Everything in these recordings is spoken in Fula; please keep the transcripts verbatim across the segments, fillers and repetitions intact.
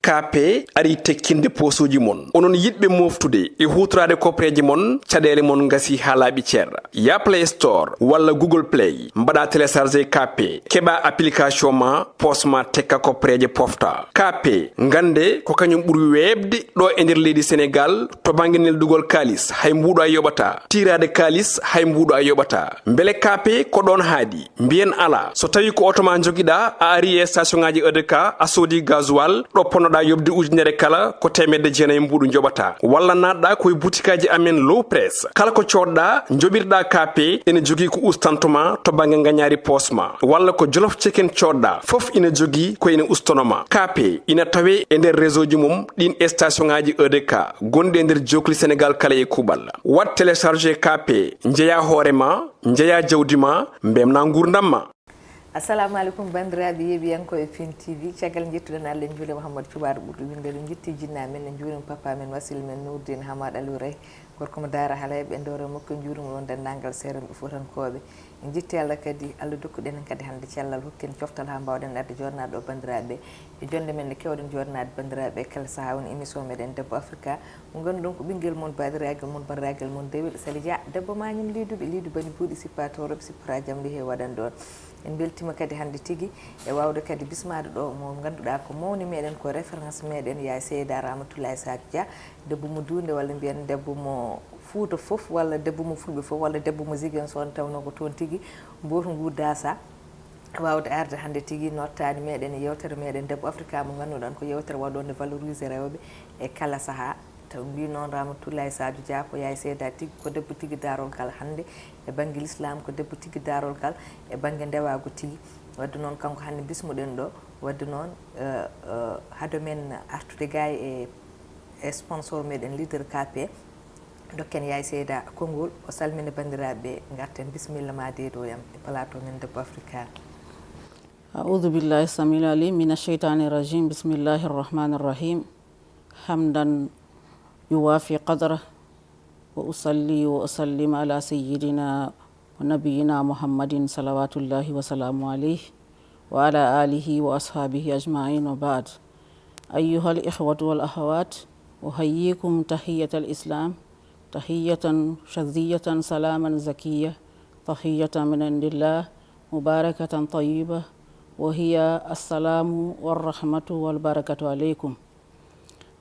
K P ari tekkinde poosuuji mon. Onon yiɗɓe mooftude e huutoraade kopreeje mon, caɗeele mon ngasi haa laaɓi cer. Ya Play Store walla Google Play, mbaɗa télécharger K P, keɓa application ma, poos ma tekka kopreeje pofta. K P, ngannde ko kañum ɓuri weeɓde ɗo e nder leydi Senegaal to bannge neldugol kaalis, hay mbuuɗo a yoɓata. Tiiraade kaalis, hay mbuuɗo a yoɓata. Mbele K P ko ɗoon haaɗi? Mbiyen alaa. So tawii ko oto ma njogiɗaa, a ari e station ŋaaji E D K, a soodi gasoil, ɗo ponnoɗaa yoɓde ujunere kala, ko teemedde jeenayi mbuuɗu njoɓataa. Walla naatɗaa ko e butikaaji amen Low Press. Kala ko coodɗaa, njoɓirɗaa K P, ene jogii ko ustanto ma to bannge ngañaari poos ma. Walla ko Jolof Chicken coodɗaa, fof ina jogii ko ene ustono ma. K P ina tawee e nder réseau ji mum ɗiin e station ŋaaji E D K gonɗi e nder jookli Senegaal kala e kuuɓal. Waɗ télécharger K P, njeyaa hoore ma, njeyaa jawdi ma, mbemnaa nguurndam ma. Assalamu aleykum, banndiraaɓe yeeɓiyankooɓe Pin T V. Caggal njettuɗen Allah, en njuuli Mouhamadou Cuɓaaɗo ɓurɗo winndere, en njetti jinna men, en njuurima papa men, wasil men Nourdine Hamad Aliou Rey, gorko mo Daara Halay, ɓe ndewre makko, en njuurima ɗon denndaangal seerenɓe fuutankooɓe. En njetti Allah kadi, Allah dokkuɗen en kadi hannde cellal, hokki en coftal haa mbaawɗen arde jooɗnaade ɗo banndiraaɓe. E jonnde men nde keewɗen jooɗnaade banndiraaɓe e kala sahaa, woni émission meɗen Debbo Afrika. Mo ngannduɗon ko ɓinngel mon, baɗiraagal mon, banndiraagal mon, dewel Sali Dia, debbo mañum liiduɓe, liidu bani buuɗi, sippa toroɓe, sippora jam lihe waɗan ɗon. En mbeltima kadi hannde tigi e waawde kadi bismaade ɗo mo ngannduɗaa ko mawni meɗen, ko référence meɗen, yaay Seyda Ramatoulaye Sadio Dia, debbo mo duunde, walla mbiyen debbo mo Fuuta fof, walla debbo mo Fulɓe fof, walla debbo mo Ziguinchor, tawnoo ko toon tigi mbootu ngu daasa. Waawde arde hannde tigi nottaani meɗen e yewtere meɗen Debbo Afrika mo ngannduɗon ko yewtere waɗoonde valoriser rewɓe e kala sahaa. Taw mbi noon Ramatoulaye Sadio Dia ko yaay Seyda tigi, ko debbo tigi daarol kal hannde e bannge l'islam, ko debbo tigi daarol kal e bannge ndewaagu tigi. Wadde noon kanko hannde mbismuɗen ɗo, wadde noon, eh, eh, hade men artude gaay e, e sponsor meɗen leader K P, dokken yaay Seyda konngol, o salmina banndiraaɓe, ngarten. Bisimilla ma, deeɗo yam e plateau men Debbo Afrika. أعوذ بالله السميع العليم من الشيطان الرجيم. بسم الله الرحمن الرحيم. حمدا يوافي قدره، وأصلي وأسلم على سيدنا ونبينا محمد صلوات الله وسلامه عليه وعلى آله وأصحابه أجمعين، وبعد. أيها الإخوة والأخوات، أحييكم تحية الإسلام، تحية شرعية، سلاما زكيا، تحية من عند الله، مباركة طيبة، وهي السلام والرحمة والبركة عليكم.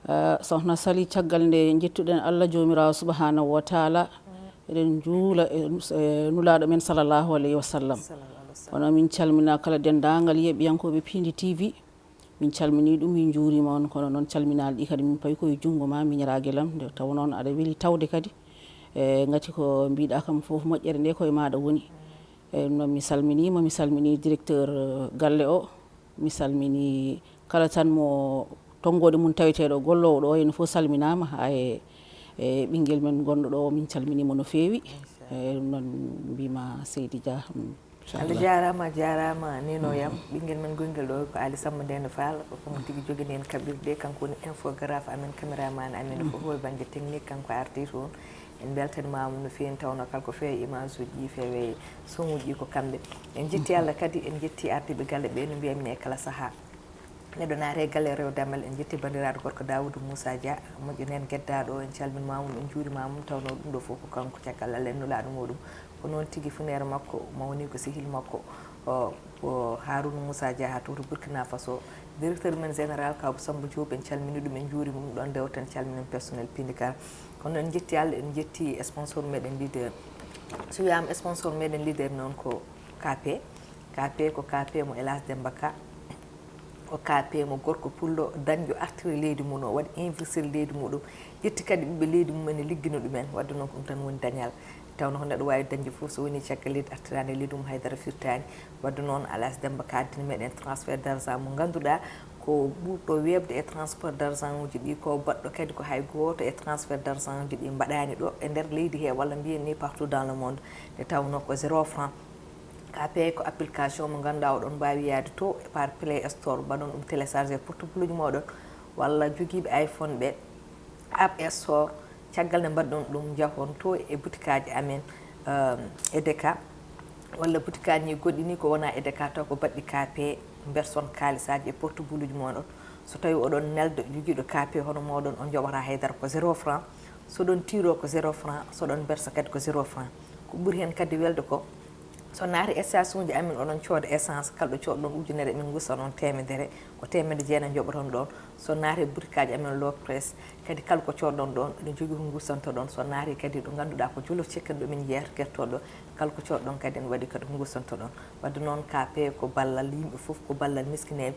Eh, Sohna Sali, caggal nde njettuɗen Allah Joomiraawo Subhaanahu wa Taala, eɗen njuula e, e Nulaaɗo men sallallahu alayhi wa sallam. Sallallahu alayhi wa sallam. Kono min calmina kala denndaangal yeeɓiyankooɓe Piindi T V. Min calminii ɗum, min njuuriima on, kono noon calminaali ɗi kadi min payi koye junngo ma, miñiraage lam, nde taw noon aɗa weli tawde kadi. E, ngati ko mbiɗa kam fof moƴƴere nde koye maaɗa woni. E, ɗum noon mi salminiima, mi salminii directeur, eh, galle o, mi salminii kala tan mo tonngoode mum taweteeɗo golloowo ɗo, en fof salminaama, haa e, e ɓinngel men gonɗo ɗo, min calminiima no feewi. Inchallah. E, ɗum noon mbima Seydi Dia, mm, Allah jaaraama, a jaaraama, Neno Yam. Ɓinngel men gonngel ɗo ko Ali Samba Ndeno Fall, ko kanko tigi jogini en kaɓirɗe, kanko woni infographe amen, caméraman amen, ko hoore bannge technique, kanko arti toon. En mbeltaniima mo no feewi, tawno kala ko feewi image uji ɗi, feewi son uji ɗi ko kamɓe. En njetti Allah kadi, en njetti ardiiɓe galle ɓe, no mbiyatmi e kala sahaa. Neɗɗo naati e galle rewo damal, en njetti banndiraaɗo gorko Daawuda Muusa Dia, moƴƴo neen geddaaɗo o, en calminiima mo, en njuuriima mo, tawno ɗum ɗo fof ko kanko caggal Allah e Nulaaɗo muɗum. Ko noon tigi funeere makko mawni ko sehil makko, o, o Harouna Moussa Dia haa to, to Burkina Faso. Directeur men général Kawba Samba Diop, en calmini ɗum, en njuuriima ɗum ɗon, ndewten calminen personnel Piindi kala. Kono en njetti Allah, en njetti sponsor meɗen leader. So wiyaama sponsor meɗen leader noon ko K P. K P ko K P mo El Hadj Demba Ka. Ko K P mo gorko pullo, dañjo artiri leydi mum o, waɗi investir leydi muɗum, ƴetti kadi ɓiɓɓe leydi mum en, liggina ɗumen. Wadde noon ko ɗum tan woni dañal. Tawno ko neɗɗo waawi dañde fof, so woni caggal leydi artiraani e leydi mum, haydara firtaani. Wadde noon, Alas Demba Ka addani meɗen transfert d'argent mo ngannduɗaa ko ɓurɗo weeɓde e transfert d'argent uji ɗi, ko baɗɗo kadi ko hay gooto e transfert d'argent uji ɗi mbaɗaani ɗo e nder leydi he, walla mbiyen ni partout dans le monde, nde tawnoo ko zéro franc. Ka paye ko application mo ngannduɗaa oɗon mbaawi yaade to e par Play Store, mbaɗon ɗum téléchargé portable uji mooɗon, walla jogiiɓe iPhone ɓe, App Store, caggal nde mbaɗɗon ɗum, njahon to e butikaaji amen, um, E D K, walla butikaaji goɗɗi ni ko wonaa E D K taw, ko baɗɗi ka paye, mberson kaalisaaji e portable uji mooɗon, So tawi oɗon nelda jogiiɗo K P hono mooɗon, on joɓata haydara, ko zéro franc. So ɗon tiro ko zéro franc, so ɗon bersa kadi ko zéro franc. Ko ɓuri heen kadi welde ko, so naati station uji amin, oɗon cooda essence, kala ɗo cooda ɗon ujunere, min gusta ɗon temedere, ko temedde jeenayi joɓoton ɗon. So naati boutique aji amin Low Press, kadi kala ko cooda ɗon ɗon, eɗen jogii ko gustanto ɗon. So naati kadi ɗo ngannduɗaa ko Jolof Chicken ɗo min jeeyata, gertooɗo, kala ko cooda ɗon kadi ene waɗi kadi ko gustanto ɗon. Wadde noon, K P ko ballal yimɓe fof, ko ballal miskineeɓe.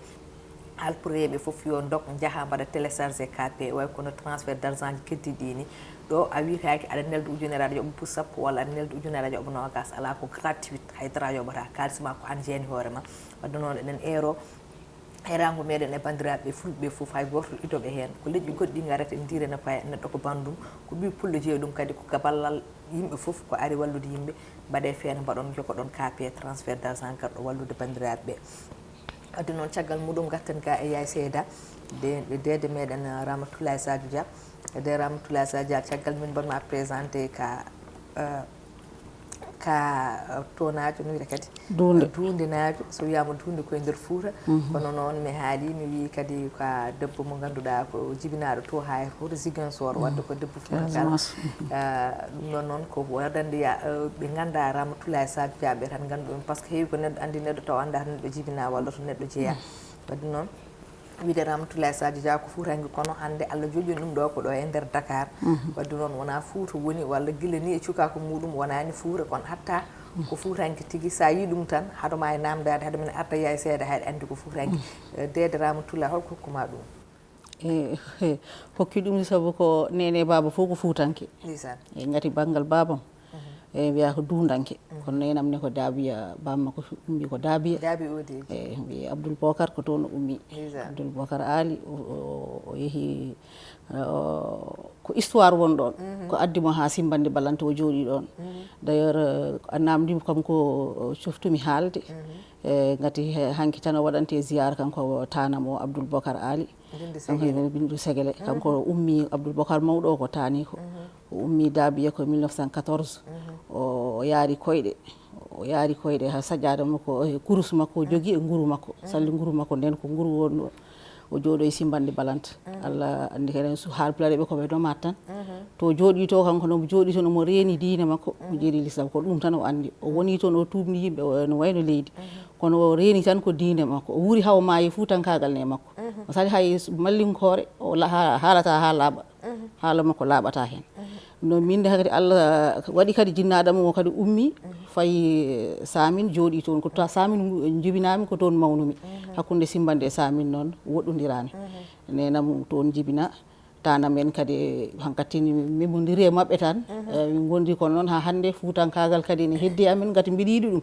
Halpureeɓe fof yo ndok, njaha mbaɗa téléchargé K P, way kono transfert d'argent ji keddiiɗi ɗi ni. Ɗo a wiyetaake aɗa nelda ujunere aɗa yoɓa buus sappo walla aɗa nelda ujunere aɗa yoɓa noogaas, alaa, ko gratuit, hay dara a yoɓataa, kaalis ma ko aan jeeyani hoore ma. Wadde noon eɗen eero eeraango meɗen e banndiraaɓe fulɓe fof, hay gooto idoɓe heen. Ko leƴƴi goɗɗi ngarata en ndiirana paya, neɗɗo ko banndum, ko ɓii pullo jeyi ɗum kadi, ko ka ballal yimɓe fof, ko ari wallude yimɓe. Mbaɗe feere mbaɗon, jogoɗon K P, transfert d'argent, garɗo wallude banndiraaɓe ɓe. Wadde noon, caggal muɗum, ngarten ga e Yaye Seyda, de, de, deede meɗen, uh, Ramatoulaye Sadio Dia. De Ramatoulaye Sadio Dia, caggal min mbaɗma présenté ka, uh, ka, uh, toonaajo, no wiyata kadi? Duunde. Duundenaajo. So wiyaama duunde koye nder Fuuta. Mhm. Kono noon mi haali, mi wii kadi ko debbo mo ngannduɗaa ko jibinaaɗo to haa e Fuuta, Ziguinchor, mhm, wadde ko debbo Fuuta kala. Casamance. Mhm. Ah, ɗum ɗon noon ko waɗande ya, eh, ɓe nganndaa Ramatoulaye Sadio Dia ɓe tan nganndu ɗum, par ce que heewi ko neɗɗo anndi neɗɗo taw anndaa to neɗɗo jibinaa walla to neɗɗo jeyaa. Mhm. Wadde noon, wiide Ramatoulaye Sadio Dia ko Fuutanke, kono hannde Allah joƴƴini ɗum ɗo ko ɗo e nder Dakar. Mhm. Wadde noon wonaa Fuuta woni, walla gila ni e cukaaku muɗum wonaani Fuuta, kono hatta ko Fuutanke tigi. So a yii ɗum tan, haɗo ma e naamndaade, haɗo men arta yaay seeɗa, haɗa anndi ko Fuutanke. Mhm. Eh, deede Ramatoulaye, holko hokkuma ɗum? E, hokki ɗum sabu ko neene baaba fof ko Fuutanke. Ndeysaan. E, ngati banngal baabam. Mhm. E, wiya ko duundanke. Mhm. Kono neenam ne ko Daabiya, bamma ko ummi ko Daabiya. Daabi Odeji. E, wiye Abdoul Bokar ko toon o ummi. Ndeysaan. Abdoul Bokar Ali, o, o, o yehi, o, ko histoire won ɗoon. Mhm. Ko addi mo haa Simbandi Balante o jooɗii ɗoon. Mhm. D'ailleurs, eh, a naamndii kam ko, o, coftumi haalde. Mhm. E, ngati he, hanki tan o waɗante ziyaara kanko taanam o Abdoul Bokar Ali. Bindu Kanko Segele. Bindu Segele. Mhm. Kanko o ummi Abdoul Bokar mawɗo o ko taani ko. Mhm. O ummi Daabiya ko mille neuf cent quatorze. Mhm. O yaari koyɗe. O yaari koyɗe haa sajjaada makko, e kurus makko, o jogi e nguru makko. Mhm. Salli nguru makko nden ko nguru wonɗo. O jooɗo e Simbandi Balante. Mhm. Allah anndi kadi su-, Haalpulaar ɓe ko ɓe domaat tan. Mhm. To jooɗii to kanko noon, jooɗii toon omo reeni diine makko, o jeeri l'islam. Ko ɗum tan o anndi. O woni toon, o tuubni yimɓe, o, no wayno leydi. Mhm. Kono o reeni tan ko diine makko. O wuuri haa o maayi fuutankaagal ne makko. Mhm. O sali hay s-, mallinkoore, o la-, ha-, haalata haa laaɓa. Mhm. Haala makko laaɓata heen. Mhm. No min de kadi Allah waɗi kadi jinnaaɗo mum o kadi ummi, mhm, fayi, eh, Samin, jooɗii toon. Ko ta-, Samin ngu-, jibinaami ko toon mawnumi. Mhm. Hakkunde Simbandi e Samin noon woɗɗondiraani. Mhm. Neenam toon jibina. Taanam en kadi, hankadi ni min memondiri e maɓɓe tan. Mhm. Eh, min ngondi ko noon haa hannde, fuutankaagal kadi ne heddi amen, ngati mbiɗa yiɗi ɗum.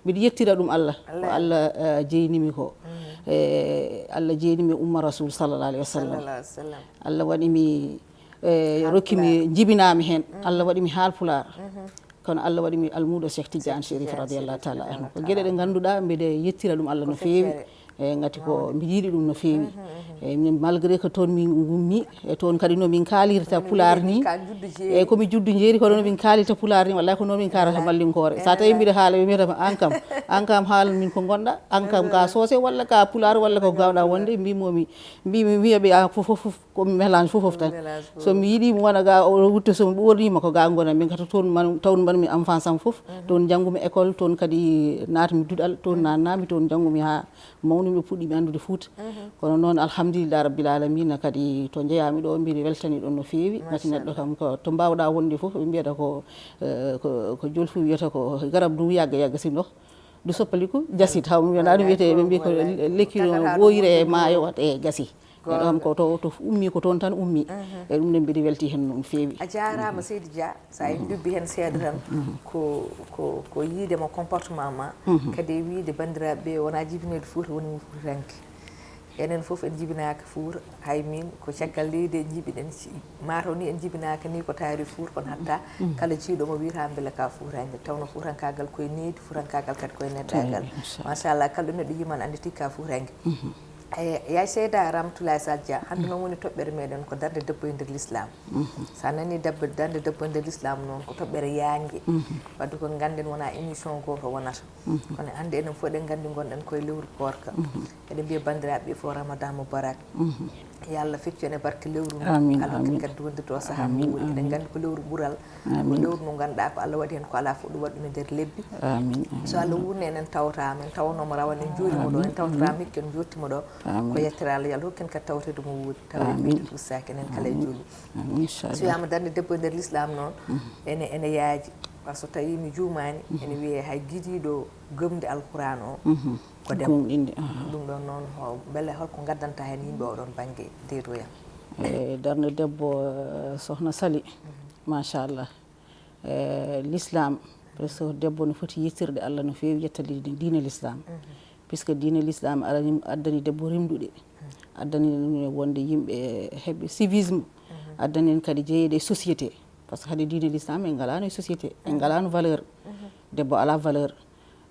Mbiɗa yettira ɗum Allah. Ko Allah. Allah, eh, jeynimi ko. Mhm. Eh, Allah jeynimi umma Rasul sallallahu alaihi wasallam. Sallallahu alaihi wasallam. Allah waɗi mi, eh, rokki mi, jibinaami heen. Mhm. Allah waɗi mi Haalpulaar. Mhm. Kono Allah waɗi mi almuudo Cheikh Tidiane Chérif radiyallahu ta'ala anhu. Ko geɗe ɗe ngannduɗaa mbiɗa yettira ɗum Allah no feewi. Feccere. E ngati ko mbiɗa yiɗi ɗum no feewi. Mhm, mhm. E min, malgré que toon min ngummi, e toon kadi no min kaalirta pulaar ni. Ka juddu jeeri. E ko mi juddu jeeri, kono no min kaalirta pulaar ni, wallahi ko no min kaalata mallinkoore. Sa tawi mbiɗa haala, ɓe mbiyata ma, "An kam, an kam haala min ko ngonɗa, an kam ka soose, walla ka pulaar, walla ko gawɗa wonde?" Mbimo mi, mbimi, wiya ɓe, "A, fof, fof, fof, ko mélange fof, fof tan." Mélange fof. So mi yiɗi mi wona ga o wutto, so mi ɓornima ko ga ngona, min kata toon man, toon mbanmi enfance am fof. Mhm. Toon janngumi école, toon kadi naatmi duɗal, toon naatnami, toon janngumi haa mawnumi, puɗɗimi anndude Fuuta. Mhm. Kono noon, alhamdulillah rabbil alamina, kadi to njeyaami ɗo, mbiɗa weltani ɗon no feewi. Ngati neɗɗo kam ko to mbaawɗa wonde fof, ɓe mbiyata ko, eh, ko, ko jolfu wiyata ko garab du yagga yagga sinno du soppaliku jasit. Haw mi wiyata ɗum wiyete, ɓe mbi ko lekki no ɓooyire e maayo wat e gasi. Neɗɗo kam ko to, to ummi ko toon tan ummi. Mhm. E ɗum ne mbiɗa welti heen no feewi. A jaaraama, mhm, Seydi Dia. So a, mhm, jubbi heen seeɗa tan, mhm, ko, ko, ko yiide mo comportement ma, mhm, kadi e wiide banndiraaɓe ɓe wona jibinoyde Fuuta woni mo Fuutanke. Enen fof en jibinaaka Fuuta, hay min ko caggal leydi en jibiɗen, si-, mataw ni en jibinaaka ni ko taari Fuuta, kono hatta, mhm, kala jiiɗo mo wiyata mbele ka Fuutanke, tawno fuutankaagal koye nehdi, fuutankaagal kadi koye neɗɗaagal. Tawi, inchallah. Machallah, kala ɗo neɗɗo yii ma ne anndi tigi ka Fuutanke. Mhm. Eyi, Yaye Seyda Ramatoulaye Sall Dia, hannde noon woni toɓɓere meɗen ko darnde debbo e nder l'islam. So a nani darnde debbo e nder l'islam noon ko toɓɓere yaajnde. Wadde ko ngannden wona émission gooto wonata. Kono hannde enen fof eɗen nganndi ngonɗen koye lewru koorka. Eɗen mbiya banndiraaɓe ɓe fof Ramadan Mubarak. Yo Allah feccu en e barke lewru ndu. Amin, kala amin. Kadi wondirto sahaa mum woni. Eɗen nganndi ko lewru ɓural. Ko lewru ndu ngannduɗaa ko Allah waɗi heen ko alaa fof ɗum waɗi ɗum e nder lebbi. So Allah wuurni en, en tawtaama, en tawanooma rawane, en njuurima ɗo, en tawtotaama hikka, en njottima ɗo. Ko yettere Allah, yo Allah hokku en kadi tawtoreede mo wuuri. Tawi en ɓeydi ustaaki enen kala e juulɓe. So wiyaama darnde debbo e nder l'islam noon, ene, ene yaaji. Par ce que so tawii mi juumaani, ene wiyee hay gidiiɗo gomde Alquraan o, ko debbo. Ɗum ɗon noon, mbele holko ngaddanta heen yimɓe oɗon bannge, Deydoya? E darnde debbo, eh, Sohna Sali, machallah. Eh, l'islam, presque debbo no foti yettirde Allah no feewi, yettali diine l'islam. Puisque diine l'islam addani debbo rimɗude, addani ɗum wonde yimɓe heɓɓe civisme, addani en kadi jeyeede e société. Par ce que hade diine l'islam en ngalaano e société, en ngalaano valeur. Debbo alaa valeur,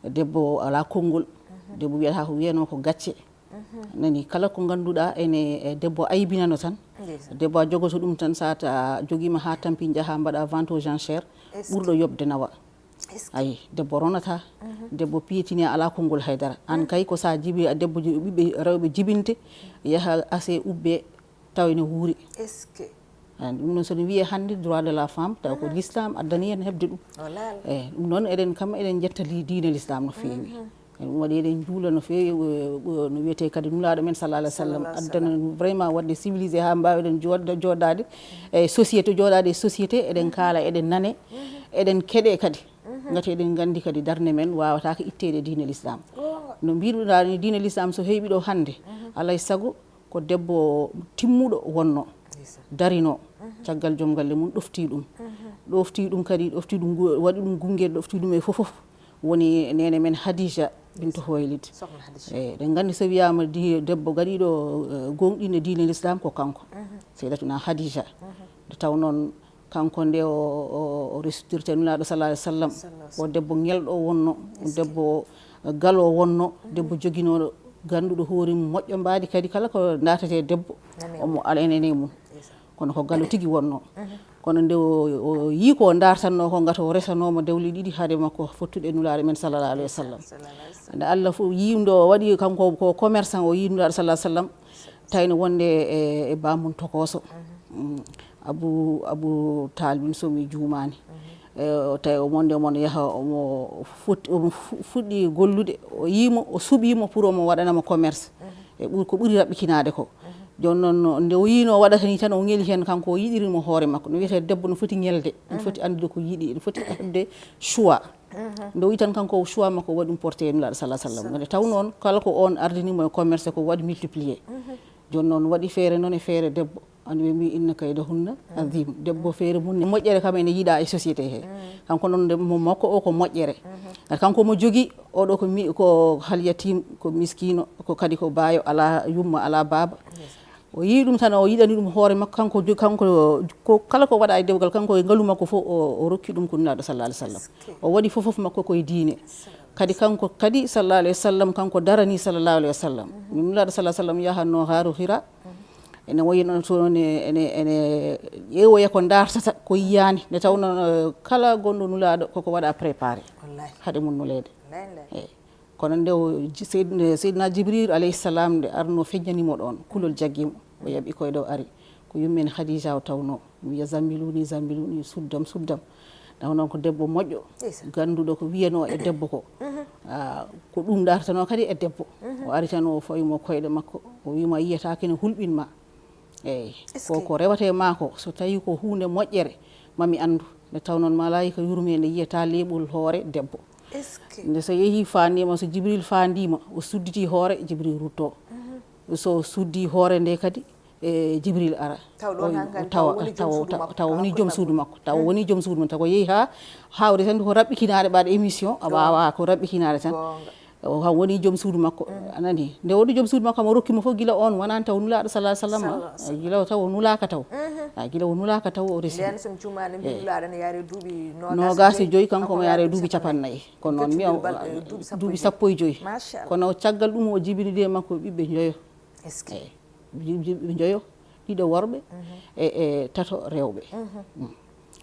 debbo alaa konngol, debbo wiyata ko wiyanoo ko gacce. Nani, kala ko ngannduɗaa ene, e debbo aybinano tan. Debbo a jogoto ɗum tan, so a jogiima haa tampi, njaha mbaɗa vente aux enchères, ɓurɗo yoɓde nawa. Ayi, debbo ronata, debbo piyetini, alaa konngol haydara. Aan kay ko so a jibi, a debbo ji-, ɓiɓɓe rewɓe jibinte, yaha ase ubbe, taw ene wuuri. Eyi, ɗum noon so no wiyee hannde droit de la femme, taw ko l'islam addani en heɓde ɗum. Eyi, ɗum noon eɗen kam eɗen njetta li-, diine l'islam no feewi. Eyi, ɗum waɗi eɗen njuula no feewi, eh, eh, no wiyetee kadi Nulaaɗo men sallallahu alayhi wa sallam addana en vraiment waɗde civilisé haa mbaawen jooɗ-, jooɗaade e société, jooɗaade e société, eɗen kaala, eɗen nane, eɗen keɗe kadi. Ngati eɗen nganndi kadi darnde men waawataa ko itteede diine l'islam. No mbiɗuɗaa ni, diine l'islam so heɓi ɗo hannde, alay sago ko debbo timmuɗo wonno, darino, caggal joom galle mum ɗofti ɗum. Ɗofti ɗum kadi, ɗofti ɗum ngu-, waɗi ɗum gungel, ɗofti ɗum e fof fof. Woni neene men Hadija bintu Huwaylid. Eyi, eɗen nganndi so wiyaama di-, debbo gaɗiiɗo, eh, gooŋɗinɗo diine l'islam ko kanko. Seydatuna Hadija. Nde taw noon kanko nde o, o, o restirte Nulaaɗo sallallahu alayhi wa sallam. O debbo ŋelɗo wonno, o debbo galo wonno, debbo joginooɗo, gannduɗo hoore mum moƴƴo mbaadi kadi kala ko ndaartetee debbo, omo ala enen e mum. Kono ko galo tigi wonno. Kono nde o, o yii ko o ndaartatnoo ko, ngati o resanooma dewle ɗiɗi hade makko fottude e Nulaaɗo men sallallahu alayhi wa sallam. Nde Allah fof yii nde o waɗi kanko ko commerçant, o yii Nulaaɗo sallallahu alayhi wa sallam, tawi no wonde e, e bamum tokooso. Mm. Abu, Abu Talibin, so mi juumaani. E, o tawi omo nde omo yaha, omo foti, omo fu-, fuɗɗi gollude, o yii mo, o suɓii mo pour omo waɗana mo commerce. E ɓur-, ko ɓuri raɓɓikinaade ko. Jooni noon, no, nde o yii no o waɗata ni tan, o ŋeli heen kanko, o yiɗiri mo hoore makko. No wiyetee debbo no foti ŋelde, no foti anndude ko yiɗi, no foti heɓde choix. Nde o yi tan kanko o choix makko o waɗi ɗum porté e Nulaaɗo sallallahu alayhi wa sallam. Nde taw noon kala ko oon ardini mo e commerce ko waɗi multiplié. Jooni noon waɗi feere noon e feere debbo. Anndi ɓe mbii inna kaydahunna azim. Debbo feere mum ne moƴƴere kam ene yiɗaa e société he. Kanko noon nde mo makko o ko moƴƴere. Kanko mo jogi oɗo ko mi-, ko hal yatim, ko miskino, ko kadi ko baayo alaa yumma alaa baaba. O yii ɗum tan, o yiɗani ɗum hoore makko, kanko jo-, kanko ko kala ko waɗa e dewgal, kanko e ngalu makko fof, o, o rokki ɗum ko Nulaaɗo sallallahu alayhi wa sallam. O waɗi fof fof makko koye diine. Kadi kanko kadi sallallahu alayhi wa sallam, kanko darani sallallahu alayhi wa sallam. Nulaaɗo sallallahu alayhi wa sallam yahanno haaru Hira. Ene wayno toon ene, ene, ene ƴeewoya ko ndaartata, ko yiyaani. Nde tawnoo, eh, kala gonɗo Nulaaɗo koko waɗa préparé. Wallahi. Hade mum nuleede. Wallahi, wallahi. Eyi. Kono nde o ji-, Seyd-, Seydina Jibril alayhi salam nde arno feññani mo ɗoon, kulol jaggi mo, o yaɓi koyɗe o ari. Ko yummen Khadija o tawnoo, wiya: "Zammiluni, zammiluni, suddam, suddam." Taw noon ko debbo moƴƴo, gannduɗo ko wiyanoo e debbo ko. Ah, ko ɗum dartanoo kadi e debbo. O ari tan o fawi mo koyɗe makko, o wii mo: "A yiyata kene hulɓin ma." Eyi, ko, ko rewata e maa ko, so tawi ko huunde moƴƴere, mami anndu. Nde taw noon malaayika yurmeende yiyata leeɓol hoore debbo. Nde so yehii faandiima, so Jibril faandiima, o sudditi hoore, Jibril rutto. So suddi hoore nde kadi, e Jibril ara. Taw ɗon hankan taw woni joom suudu makko. Taw woni joom suudu makko. Taw woni joom suudu makko. Taw ko yehi haa hawri tan ko raɓɓikinaade mbaɗa émission, a waawaa ko raɓɓikinaade tan. O kam woni joom suudu makko. A nani? Nde woni joom suudu makko, mo rokki mo fof gila on wonani taw Nulaaɗo sallallahu alaihi wasallam. Gila o taw o nulaaka taw. A gila o nulaaka taw o resi. Nden so mi juumaani, mbi Nulaaɗo ne yaare duuɓi noogaas e joyi, kanko mo yaare duuɓi capanɗe nayi. Kono noon mi o duuɓi sappo e joyi. Kono caggal ɗum o jibini de makko ɓiɓɓe njoyo. Eyi. Ɓe njoyo, ɗiɗo worɓe e e tato rewɓe.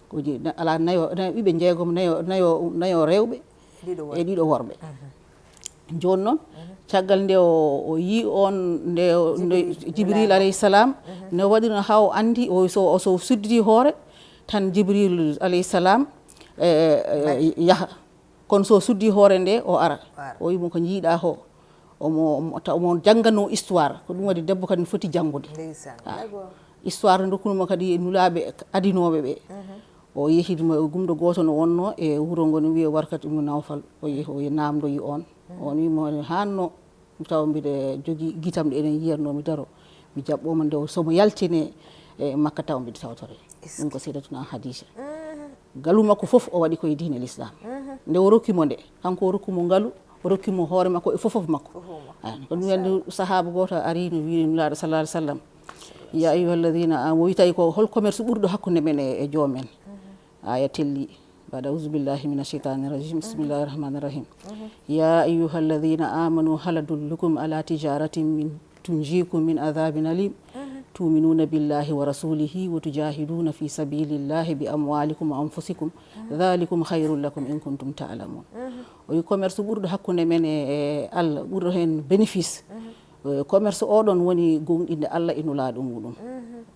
Ko je- na- alaa nayo na- ɓiɓɓe jeegom, nayo nayo nayo rewɓe e ɗiɗo worɓe. Jooni noon, caggal nde o o yii on nde o- nde Jibril alayhi salam, ne waɗino haa o anndi o so o so sudditi hoore tan Jibril alayhi salam e e yaha. Kono so suddi hoore nde o ara, o wimo ko njiiɗa ho, omo omo- taw omo jannganoo histoire. Ko ɗum waɗi debbo kadi no foti janngude. Histoire no rokkuno mo kadi e nulaaɓe adinooɓe ɓe. O yehi mo e gumɗo gooto no wonno e wuro ngo no wiyee Warkat ibnu Nawfal. O yehi o naamndoyi on. On wimo hanno taw mbiɗa jogii gitam ɗe enen yiyatnoo mi daro, mi jaɓɓooma nde somo yaltine e makka taw mbiɗa tawtore. Ɗum ko Seydatuna Hadija. Ngalu makko fof o waɗi koye diine l'islam. Nde o rokki mo nde, kanko o rokki mo ngalu, o rokki mo hoore makko e fofof makko. Ko ɗum wiyande sahaaba gooto ari no wiiri nulaaɗo sallallahu alaihi wasallam, ya ayyuha alladhina amanu, o wi tawi ko hol commerce ɓurɗo hakkunde men e e joomen? Aya telli. Baada auzu billahi min asheytani rajim, bismillahi rahmani rahim. Ya ayuha alladhina amanu hal adullukum ala tijaratin min tunjikum min adhabin alim, tuminuna billahi wa rasulihi wa tujahiduna fi sabilillahi bi amwalikum wa anfusikum, dhalikum khairul lakum in kuntum ta'lamun. O wi commerce ɓurɗo hakkunde men e e Allah, ɓurɗo heen bénéfice. Commerce oɗon woni gomɗinde Allah e nulaaɗo muɗum,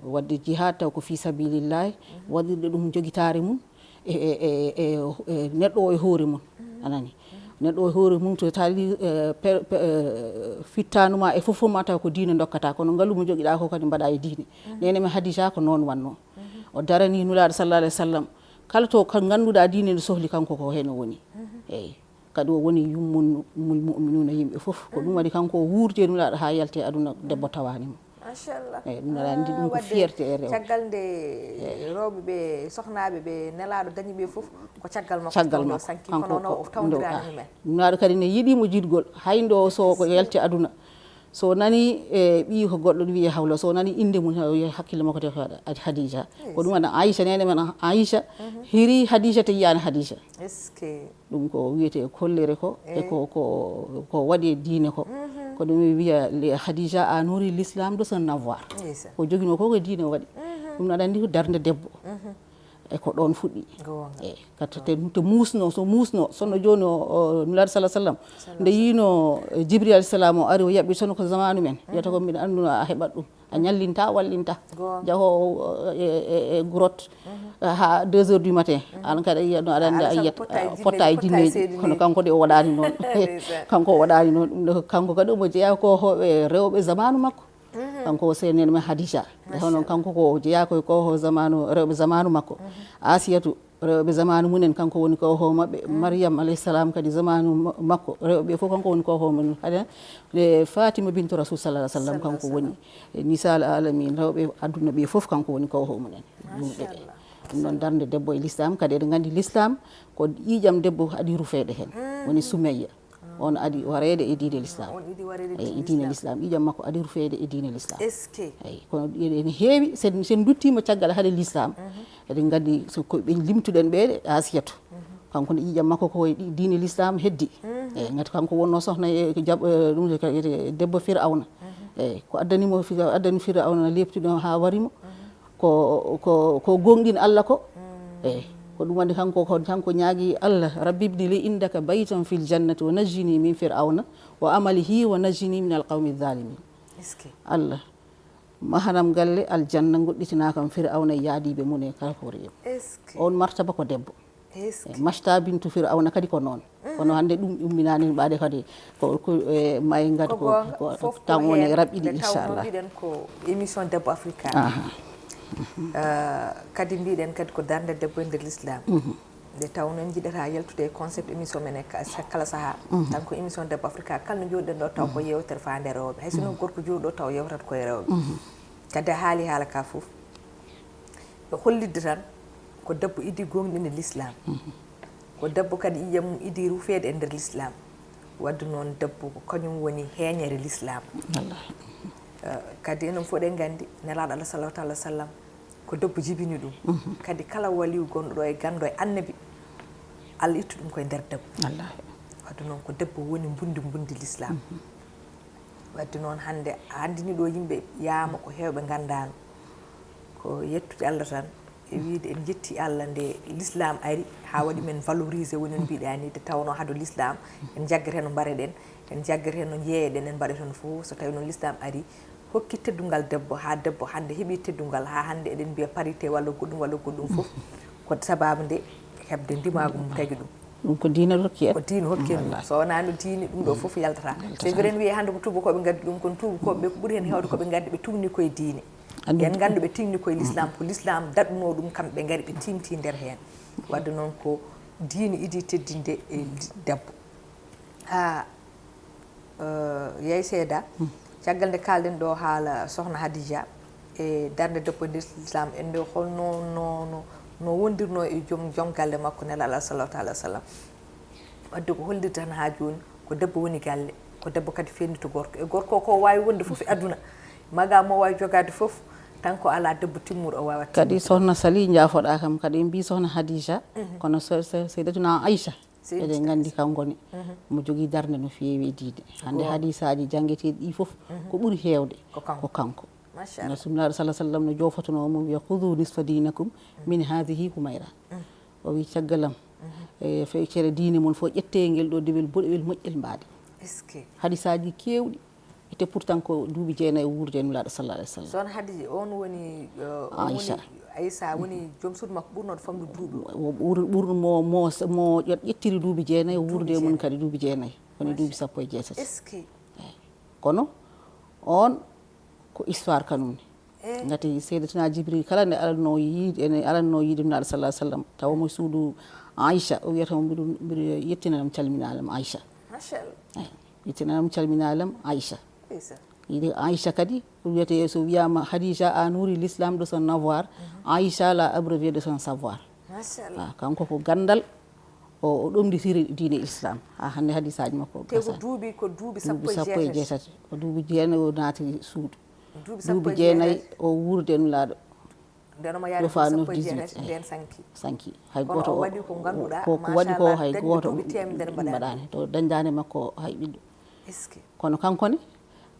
waɗde jihad taw ko fi sabilillahi, waɗirde ɗum jogitaare mum e e e e e neɗɗo o e hoore mum. Anani, neɗɗo o e hoore mum to tawi fittaandu ma e fof fof ma taw ko diine dokkata, kono ngalu mo jogiɗa ko kadi mbaɗa e diine. Nene men Hadija ko noon wannoo. O darani nulaaɗo sallallahu alayhi wasallam, kala to ka ngannduɗa diine no sohli, kanko ko heen o woni. Eyi. Kadi o woni yummum ummul mu'minuna, yimɓe fof. Ko ɗum waɗi kanko o wuurti e nulaaɗo haa yalti e aduna, debbo tawaani mo. Machallah. Eyi, ɗum aɗa anndi ɗum ko fierté e rewɓe. Caggal nde rewɓe ɓe, sohnaaɓe ɓe nelaaɗo dañi ɓe fof, ko caggal makko. Caggal makko. Sanki kanko kono o tawdirani ɗum men. Nulaaɗo kadi ne yiɗi mo jiɗgol, hay ndo so ko yalti aduna. So nani e ɓii ko goɗɗo ɗum wiye hawla, so nani innde mum hakkille makko te ko Hadija. Ko ɗum waɗa Aïcha, nene men Aïcha hiri Hadija te yiyaani Hadija. Est-ce que ɗum ko wiyetee kollere ko e ko ko ko waɗi e diine ko. Ko ɗum wiya li Hadija a nourri l'islam de son avoir. Ko joginoo ko ko diine o waɗi. Ɗum aɗa anndi ko darnde debbo. E ko ɗoon fuɗɗi. Eyi, kadi te to muusno, so muusno, sonno jooni o nulaaɗo sallallahu alayhi wasallam nde yiino Jibril alayhi salam o ari o yaɓɓi, sonno ko zamanu men wiyata ko mbiɗa annduno a heɓat ɗum. A ñallinta, wallinta. Jahoowo e e e grotte haa deux heures du matin. An kadi a yiyat no aɗa anndi a yiyat potta e jinneeji, kono kanko de o waɗaani noon. Kanko o waɗaani noon. Ɗum ɗo kanko kadi omo jeyaa ko hooɓe rewɓe zamanu makko. Kanko o seeneene men Hadija. Nde hono kanko ko o jeyaa koye ko ho zamanu rewɓe zamanu makko. Asiyatu rewɓe zamanu mumen kanko woni ko ho maɓɓe. Mariyam alayhi salam kadi zamanu makko rewɓe fof kanko woni ko ho mum. Hade Fatima bintu Rasul sallallahu alaihi wasallam kanko woni e nisal alamin rewɓe aduna ɓe fof kanko woni ko ho mumen. Yumɓe ɓe. Ɗum noon darnde debbo e l'islam kadi eɗen nganndi l'islam ko ƴiiƴam debbo adi rufeede heen. Woni Sumayya. On adi wareede e diine l'islam. E diine l'islam ƴiiƴam makko adi rufeede e diine l'islam. Eyi, kono ene heewi sen sen duttiima caggal hade l'islam. Eɗen nganndi so ko ɓe limtuɗen ɓeeɗe Asiyatu. Kanko ne ƴiiƴam makko ko e diine l'islam heddi. Eyi, ngati kanko wonno sohna e jaɓ ɗum debbo Firawna. Eyi, ko addani mo addani Firawna leptude haa wari mo. Ko ko ko gonɗin Allah ko. Eyi, ko ɗum waɗi kanko ko kanko ñaagi Allah, rabbi ibni li indaka baytan fil jannati wa najjini min fir'auna wa amalihi wa najjini min alqawmi zalimin. Allah, mahanam galle aljanna, goɗɗitinaa kam fir'auna e yaadiiɓe mum e kala ko rewi. On martaba ko debbo. Machta bintu fir'auna kadi ko noon. Kono hannde ɗum umminaani ɓaade kadi ko ko e may ngati ko tan woni raɓɓiɗi inchallah. Mbiɗen ko émission debbo africa. Kadi mbiɗen kadi ko darnde debbo e nder l'islam. Nde taw noon jiɗata yaltude e concept émission men e kala saha, tan ko émission debbo africa kala no jooɗiɗen ɗo taw ko yewtere faande rewɓe, hay sinno gorko jooɗo taw yewtata koye rewɓe. Kadi a haali haala ka fof. Ɓe hollitde tan ko debbo idi gonɗinde l'islam. Ko debbo kadi ƴiiƴam mum idi rufeede e nder l'islam. Wadde noon debbo ko kañum woni heeñere l'islam. Kadi enen fof ɗen nganndi nelaaɗo Allah sallallahu alaihi wasallam ko debbo jibini ɗum. Kadi kala waliyu gonɗo ɗo e ganndo e annabi, Allah ittu ɗum koye nder debbo. Wadde noon ko debbo woni mbundi mbundi l'islam. Wadde noon hannde a anndini ɗo yimɓe yaama ko heewɓe nganndaano. Ko yettude Allah tan e wiide en njetti Allah nde l'islam ari haa waɗi men valoriser woni no mbiɗa ni, nde tawnoo hado l'islam en jaggete no mbareɗen, en jaggete no njeeyeɗen, en mbaɗete no fof. So tawi noon l'islam ari hokki teddungal debbo, haa debbo hannde heɓi teddungal, haa hannde eɗen mbiya parité walla goɗɗum walla goɗɗum fof ko sababu nde heɓde ndimaagu mum tagi ɗum. Ɗum ko diine rokki en. Ko diine hokki en ɗum. So wonaa no diine ɗum ɗo fof yaltata. C'est vrai, en wiye hannde ko tuubakooɓe ngaddi ɗum, kono tuubakooɓe ɓe ko ɓuri heen heewde ko ɓe ngaddi ɓe tugni koye diine. Yen nganndu ɓe tugni koye l'islam, ko l'islam daɗunoo ɗum, kamɓe ɓe ngari ɓe tiimti nder heen. Wadde noon ko diine idii teddinde e debbo. Haa, eh, Yaye Seyda, caggal nde kaalɗen ɗo haala Sohna Hadija e darnde debbo nder l'islam, en nde holno no, no, no wondirno e joom, joom galle makko Nelaaɗo Allah sallallahu alaihi wasallam. Wadde ko hollirta tan haa jooni ko debbo woni galle, ko debbo kadi feeñnito gorko. E gorko ko waawi wonde fof e aduna, maga mo waawi jogaade fof, tan ko alaa debbo timmuɗo o waawata. Kadi Sohna Sali, njaafoɗaa kam kadi, en mbii Sohna Hadija, kono so, so, Seydatuna Aïcha, eɗen nganndi kanko ne, mo jogii darnde no feewi e diine. Hannde hadisaaji janngeteeɗi ɗi fof, ko ɓuri heewde ko kanko. Ko kanko. Machallah. No Sunnaaɗo sallallahu alaihi wasallam no joofotonoo mo wiya, "Khudhu nisfa dinakum min hadhihi Humayra." O wi, "Caggalam, e feccere diine mon fof, ƴette ngel ɗo dewel boɗewel moƴƴel mbaade." Est-ce que? Hadisaaji keewɗi ete, pourtant ko duuɓi jeenayi o wuurdi e Nulaaɗo sallallahu alaihi wasallam. Sohna Hadija, on woni, eh, on woni Aïcha. Aïcha woni joom suudu makko ɓurnoɗo famɗude duuɓi. O ɓur-, ɓurno mo, mo, mo ƴettiri duuɓi jeenayi, o wuurdi e mum kadi duuɓi jeenayi. Woni duuɓi sappo e jeetati. Est-ce que? Eyi. Kono on ko histoire kanum ne. Eh. Ngati Seydatuna Jibril kala nde alanno yiide, ene alanno yiide Nulaaɗo sallallahu alaihi wasallam, tawa mo suudu Aïcha, o wiyata mo, "Mbiɗo, mbiɗo yettina lam, calmina lam Aïcha." Machallah. Eyi. Yettina lam, calmina lam Aïcha. Ndeysaan. Yiide Aïcha kadi, o wiyata so wiyama Hadija a nourri l'islam de son avoir, Aïcha l'a abreuvé de son savoir. Machallah. Ah, kanko ko gandal, o, o ɗomɗitiri diine Islam. Haa hannde hadisaaji makko o gasaani. Te ko duuɓi, ko duuɓi sappo e jeetati. Duuɓi sappo e jeetati. Ko duuɓi jeenayi o naati suudu. Duuɓi sappo e jeetati. Duuɓi jeenayi o wuurdi e Nulaaɗo. Nden omo yaari duuɓi sappo e jeetati, nden sanki. Sanki. Hay gooto o waɗi ko ngannduɗaa, ko, ko waɗi ko machallah, hay dañde gooto duuɓi teemedere mbaɗaani. Mbaɗaani. To dañdaande makko hay ɓiɗɗo. Est-ce que? Kono kanko ne,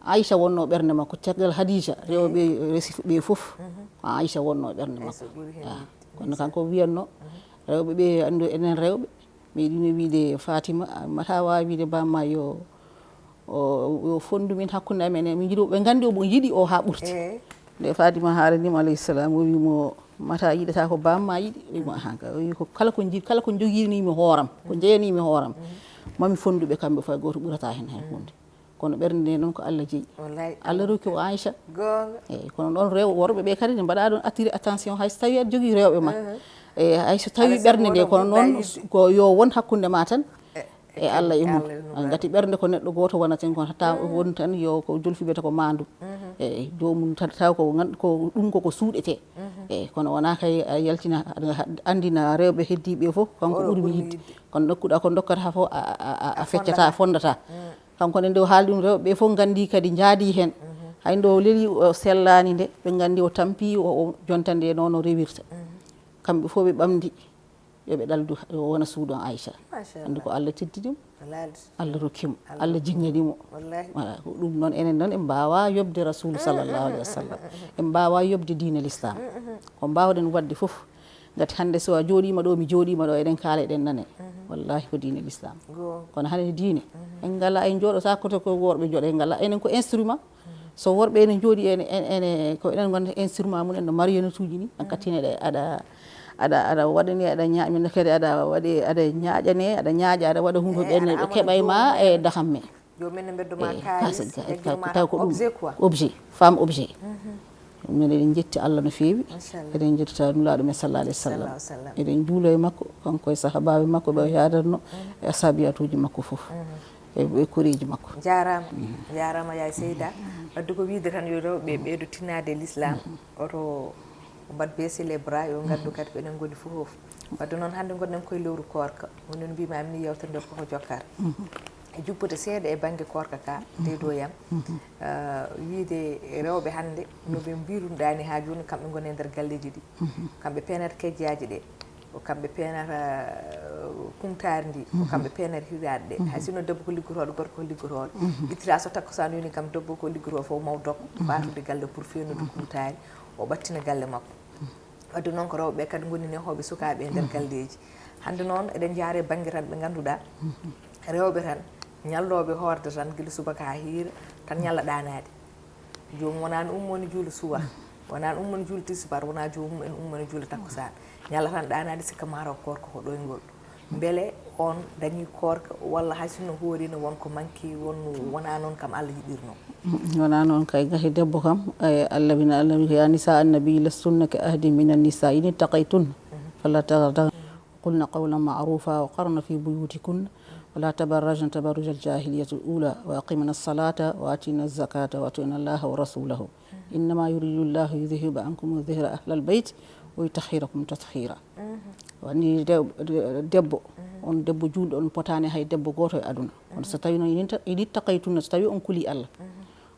Aïcha wonno ɓernde makko, caggal Hadija, rewɓe resi ɓe fof, ko Aïcha wonno ɓernde makko. Aïcha ɓuri heen yiɗde. Kono kanko wiyatno, rewɓe ɓe, anndu enen rewɓe, meɗino wiide Fatima, a mata waawi wiide bamma yo, o, yo fonndu min hakkunde amen, e min njiɗi, ɓe nganndi omo yiɗi o haa ɓurti. Eey. Nde Fatima haalanimo alayhi salam, o wi mo, mata yiɗata ko bamma yiɗi? O wi mo, ahan kay. O wi ko kala ko nji-, kala ko joginimi hooram, ko jeyanimi hooram, mami fonndu ɓe kamɓe fof, gooto ɓurata heen hay huunde. Kono ɓernde nde noon ko Allah jeyi. Wallaay. Allah rokki o Aïcha. Goonga. Eyi, kono ɗon rew-, worɓe ɓe kadi ne mbaɗa ɗon attirer attention, hay so tawi aɗa jogii rewɓe ma. Eyi, hay so tawi ɓernde nde, kono noon ko yo won hakkunde ma tan e Allah e mum. Ngati ɓernde ko neɗɗo gooto wonata heen, kono tawa won tan yo ko jolfi biyata ko maandu. Eyi, joomum tan taw ko ngan-, ko ɗum ko, ko suuɗetee. Eyi, kono wonaa kay a yaltina, aɗa anndina rewɓe heddiiɓe fof, kanko ɓuri mi yiɗde. Kono dokkuɗa ko dokkata fof a, a, a, a feccata, a fondata. Kanko ne nde o haali ɗum, rewɓe ɓe fof nganndi kadi njaadi heen. Hay nde o leli o sellaani nde, ɓe nganndi o tampi, o, o jonta nde noon o rewirta. Kamɓe fof ɓe ɓamdi, yo ɓe ɗaldu, o wona suudu on Aïcha. Machallah. Anndi ko Allah teddini mo, Allah rokki mo, Allah jinnani mo. Wallahi. Voilà, ko ɗum noon enen noon en mbaawa yoɓde Rasul sallallahu alaihi wasallam. En mbaawa yoɓde diine l'islam. Ko mbaawɗen waɗde fof, ngati hannde so a jooɗiima ɗo, mi jooɗiima ɗo, eɗen kaala, eɗen nane. Wallahi ko diine l'islam. Goonga. Kono hannde diine, en ngala, en jooɗotaako to ko worɓe jooɗo, en ngala, enen ko instrument. So worɓe ene jooɗi ene, ene, ene, ko enen ngonta instrument mum en no marionneteuji ni, en kattine ɗe, aɗa, aɗa, aɗa waɗane, aɗa ña-, min kadi aɗa waɗe, aɗa ñaaƴane, aɗa ñaaƴa, aɗa waɗa hunde, ɓe keɓay ma e dahamme. Joomum en ne mbeddo ma kaalis, taw ko ɗum objet quoi. Objet, femme objet. Min eɗen njetti Allah no feewi. Machallah. Eɗen njettita Nulaaɗo men sallallahu alaihi wasallam. Sallallahu alaihi wasallam. Eɗen juula e makko, kanko e sahabaaɓe makko ɓe o yaadatno, e ashaabiyatuuji makko fof. E, e koreeji makko. Jaaraama. Jaaraama yaay Seyda. Wadde ko wiide tan yo rewɓe ɓeydo tinnaade l'islam. Oto mbaɗ baisser les bras, yo ngaddu kadi ko enen ngoni fof. Wadde noon hannde ngonɗen koye lewru koorka. Woni no mbiimi amni yewtere nde koko jokkata. E juppode seeɗa e bannge koorka ka, teydo yam, eh, wiide rewɓe hannde, no ɓe mbirunɗaani haa jooni, kamɓe ngoni e nder galleeji ɗi. Kamɓe peenata kejjaaji ɗe. Ko kamɓe peenata kumtaari ndi, ko kamɓe peenata hiraaɗe ɗe. Hay sinno debbo ko liggotooɗo, gorko ko liggotooɗo, ittira so takkusaan yoni kam, debbo ko liggotoo fof maw dog faatude galle pour fewnude kumtaari, o ɓattina galle makko. Wadde noon ko rewɓe ɓe kadi ngoni nehooɓe sukaaɓe e nder galleeji. Hannde noon eɗen njaare bannge tan ɓe ngannduɗaa rewɓe tan ñallooɓe hoorde tan gila subaka haa hiira tan ñalla ɗaanaade. Joomum wonaa no ummoo no juula suba, wonaa no ummoo no juula tisibar, wonaa joomum en ummoo no juula takkusaan. Ñalla tan ɗaanaade sikka maaro koorka ko ɗoyngol. Mbele on dañi koorka walla hay sinno hoori no won ko manki won wonaa noon kam Allah yiɗirno. Wonaa noon kay, gati debbo kam, e Allah wina, Allah wi ya nisa annabi lastunna ka ahdi min annisa in ittaqaytunna fala taghtar qulna qawlan ma'rufa wa qarna fi buyutikunna ولا تبرجن تبرج الجاهلية الأولى وأقمنا الصلاة وآتينا الزكاة وأطعنا الله ورسوله إنما يريد الله يذهب عنكم الرجس أهل البيت ويطهركم تطهيرا. Woni debbo, on debbo juulɗo, on potaani hay debbo gooto e aduna. Kono so tawi noon in ittaqaytunna, so tawi on kuli Allah,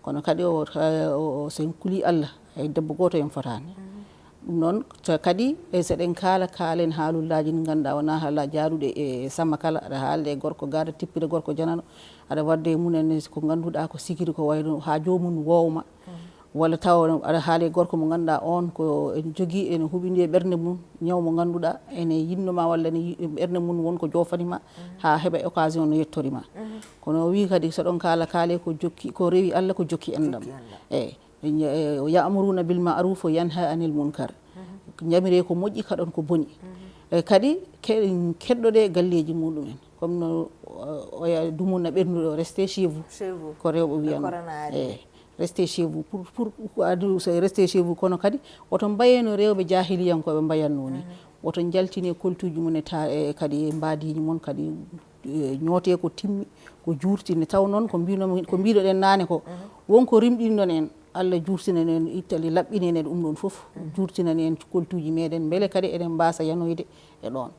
kono kadi o so en kuli Allah, hay debbo gooto en fotaani. Ɗum noon kadi, e so eɗen kaala, kaalen haalullaaji ɗi ngannduɗaa wonaa haala jaaduɗe e sama kala, aɗa haalde e gorko gaada tippira gorko janano, aɗa wadde e mum en ko ngannduɗaa ko sikiri ko wayno haa joomum woowma. Walla taw aɗa haali e gorko mo ngannduɗaa on ko ene jogii, ene huɓindi e ɓernde mum ñaw mo ngannduɗaa ene yiɗno ma walla ene ɓernde mum won ko joofani ma haa heɓa occasion no yettori ma. Kono o wii kadi so ɗon kaala kaale ko jokki, ko rewi Allah ko jokki enɗam. Eyi. Ya'muruna bil ma'ruf wa yanha anil munkar. Njamire ko moƴƴi, kaɗon ko boni. E kadi keɗɗoɗe galleeji muɗum en, comme no oya dumunna ɓernduɗo reste chez vous. Ko rewɓe wiyan eyi reste chez vous pour pour adu so reste chez vous, kono kadi woto mbayeno rewɓe jahiliyankooɓe mbayatno ni. Woto njaltine koltuuji mum e kadi e mbaadiiji mum kadi. Ñoote ko timmi, ko juurtine. Taw noon ko mbino ko mbiɗoɗen naane ko, won ko rimɗinɗon en, Allah juurtinani en ittali, laɓɓinani en ɗum ɗon fof, juurtinani en koltuuji meɗen mbele kadi eɗen mbasa yanoyde e ɗon.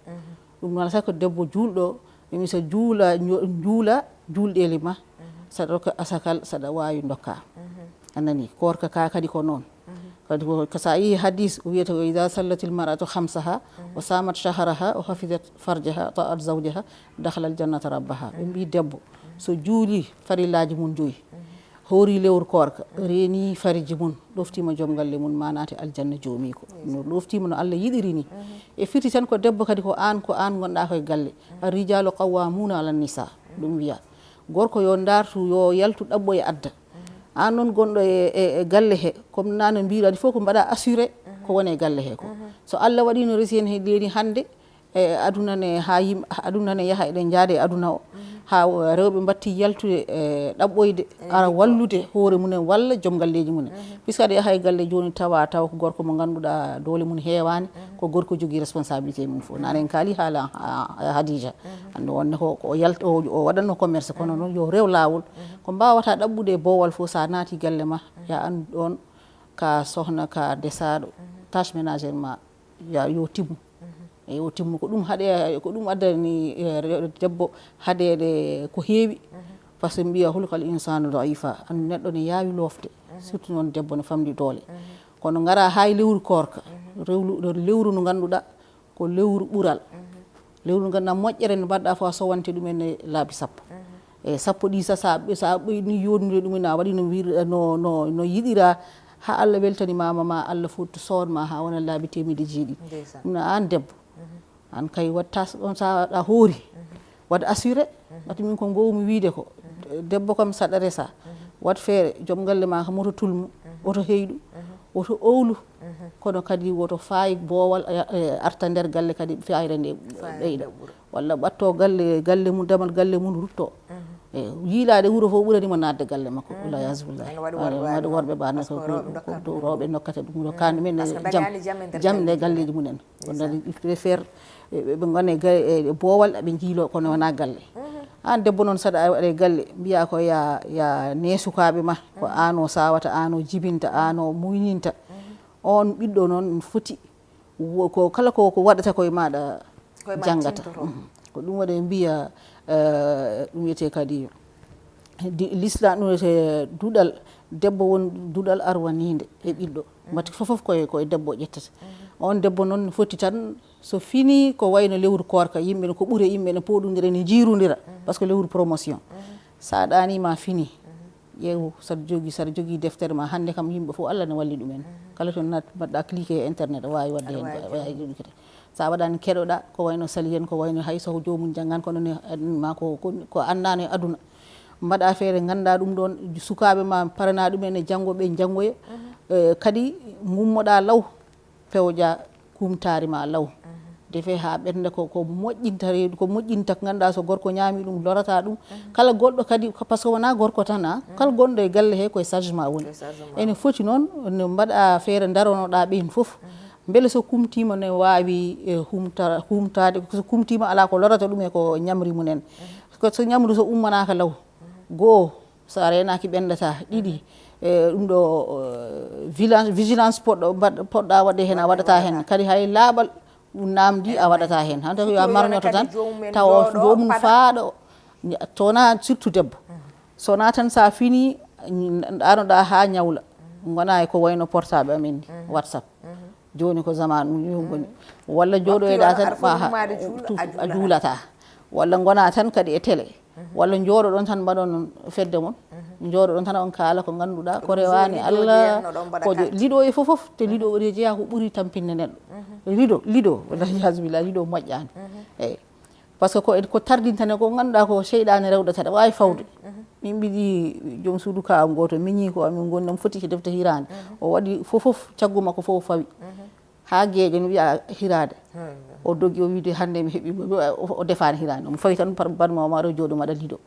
Ɗum noon saka debbo juulɗo emi so juula juula juulɗeli ma, saɗa rokka asakal, saɗa waawi ndokka. A nani, koorka ka kadi ko noon. Kadi ko so a yii hadis o wiyata ko ida sallatil mar'atu khamsaha wa samat shahraha wa hafizat farjaha ta'at zawjaha dakhalal jannata rabbaha. Ɓe mbi debbo so juuli farillaaji mum joyi, hoori lewru koorka, reeni fariji mum, ɗoftiima joom galle mum, ma naati aljanna joomiiko no ɗoftiima no Allah yiɗiri ni. E firti tan ko debbo kadi ko aan ko aan ngonɗaa koye galle. Arrijalu qawwamuna ala nisa, ɗum wiya gorko yo ndartu yo yaltu ɗaɓɓoya adda. Aan noon gonɗo e galle he, comme nano mbiɗa ni fof ko mbaɗa assuré ko wone galle he ko. So Allah waɗino resi hen he leeni hannde e aduna ne ha yim aduna ne yaha eɗen jaada e aduna o, ha rewɓe mbatti yaltude e ɗaɓɓoyde ara wallude hoore mumen walla joom galleji mumen. Puisque aɗa yaha e galle joni tawa taw ko gorko mo ganduɗa doole mum heewani, ko gorko jogui responsabilité mum fof. Nano en kaali haala Hadija, ande wonde ko o yalt o waɗanno commerce, kono noon yo rew lawol. Ko mbawata ɗaɓɓude e boowal fof, sa naati galle ma ya andu ɗon ka sohna ka desaɗo, tâche ménagère ma ya yo timmu. E yo timmu ko ɗum haɗe ko ɗum addani debbo haɗede ko heewi. Par ce que mbiya hulkal insanu daifa, andu neɗɗo ne yaawi lofde, surtout noon debbo ne famɗi doole. Kono gara hay lewru koorka, rewlu lewru ndu ganduɗa ko lewru ɓural. Lewru ndu ganduɗa moƴƴere nde mbaɗɗa fof a sowante ɗumen e laabi sappo. E sappo ɗi sa sa ɓeyni yonnude ɗumen a waɗi no wir no no no yiɗira, ha Allah weltanimama ma Allah fof sowanma ha wona laabi temedde jeeɗiɗi. Ɗum no an debbo, an kay watta ɗon sa a hoori, waɗa assuré. Wata min ko gowmi wiide ko debbo kam saɗa resa, wat feere joom galle ma kam oto tulmu, oto heyɗu, oto owlu. Kono kadi woto faayi boowal arta nder galle kadi fayre nde ɓeyɗa, walla ɓatto galle galle mum damal galle mum rutto. E yiilaade wuro fof ɓuranimo naatde galle makko, walla yasubillah. Waɗi worɓe ɓano ko rewɓe nokkata ɗum ɗo kanu men jam jam nde galleji mumen. Kono préfère ɓe gone e boowal aɓe jiilo kono wona galle. An debbo noon saɗa waɗa e galle mbiya ko ya ya ne sukaɓe ma, ko ano sawata, ano jibinta, ano muyninta. On ɓiɗɗo noon foti ko kala ko ko waɗata koye maɗa jangata. Ko ɗum waɗi mbiya ɗum wiyete kadi l'islam ɗum wiyete duɗal debbo woni duɗal arwaninde e ɓiɗɗo. Mbaɗi fof fof koye koye debbo ƴettata. On debbo noon no foti tan, so fini ko wayno lewru koorka, yimɓe ne ko ɓure, yimɓe ne pooɗondira, ne jiirondira, par ce que lewru promotion. So a ɗaaniima fini, ƴeew, saɗa jogii, saɗa jogii deftere ma, hannde kam yimɓe fof Allah ne walli ɗumen. Kala to nat-, mbaɗɗa cliquer e internet, a waawi waɗde heen, a waawi jogii. So a waɗaani keɗoɗa, ko wayno sali en, ko wayno hay so ko joomum janngaan, kono ne, ma ko, ko, ko anndaano e aduna. Mbaɗa feere, ngannda ɗum ɗoon, sukaaɓe ma parana ɗumen e janngo, ɓe njanngoya. Eh, kadi ngummoɗa law, pewja kumtaari ma law. Defe haa ɓernde ko, ko moƴƴinta reedu, ko moƴƴinta ko ngannduɗaa so gorko ñaami ɗum, lorata ɗum. Kala goɗɗo kadi, ko, par ce que wonaa gorko tan, a, kala gonɗo e galle he koye charge ma woni. Ene foti noon, no mbaɗa feere ndaronoɗa ɓeen fof. Mbele so kumtiima ne waawi, eh, humta-, humtaade, so kumtiima alaa ko lorata ɗum e ko ñamri mum en. Ko so ñamri so ummanaaka law, goo, so a reenaaki ɓenndataa, ɗiɗi, eh, ɗum ɗo, eh, vigilance, vigilance poɗɗo mbaɗ-, poɗɗa waɗde heen, a waɗata heen. Kadi hay laaɓal ɗum naamndi a waɗata heen. Hannde ko yo a marñoto tan, tawa joomum faaɗo, tona surtout debbo. So wonaa tan so a fini, ɗaanoɗa haa ñawla, ngona e ko wayno portable amen ni, WhatsApp. Jooni ko zamaanu ngu ngoni. Walla jooɗoyɗa tan, a juulataa. Walla ngona tan kadi e télé. Walla njooɗoɗon tan mbaɗon fedde mon. Njooɗoɗon tan on kaala ko ngannduɗaa ko rewaani Allah, ko liɗo e fof fof, te liɗo o jeyaa ko ɓuri tampinde neɗɗo. Liɗo, liɗo, walla iyaazu billah, liɗo moƴƴaani. Eyi. Par ce que ko, ko tardintane ko ngannduɗaa ko seyɗaane rewɗata, ɗa waawi fawde. Min mbiɗi joom suudu ka am gooto, miñi ko amin ngoni, omo foti ko defte hiraande. O waɗi fof fof, caggu makko fof o fawi. Haa geeƴe no wiya hiraade. O dogi, o wiide hannde mi heɓi, o, o defaani hiraande. Omo fawi tan par barma o maro jooɗo maɗa liɗo.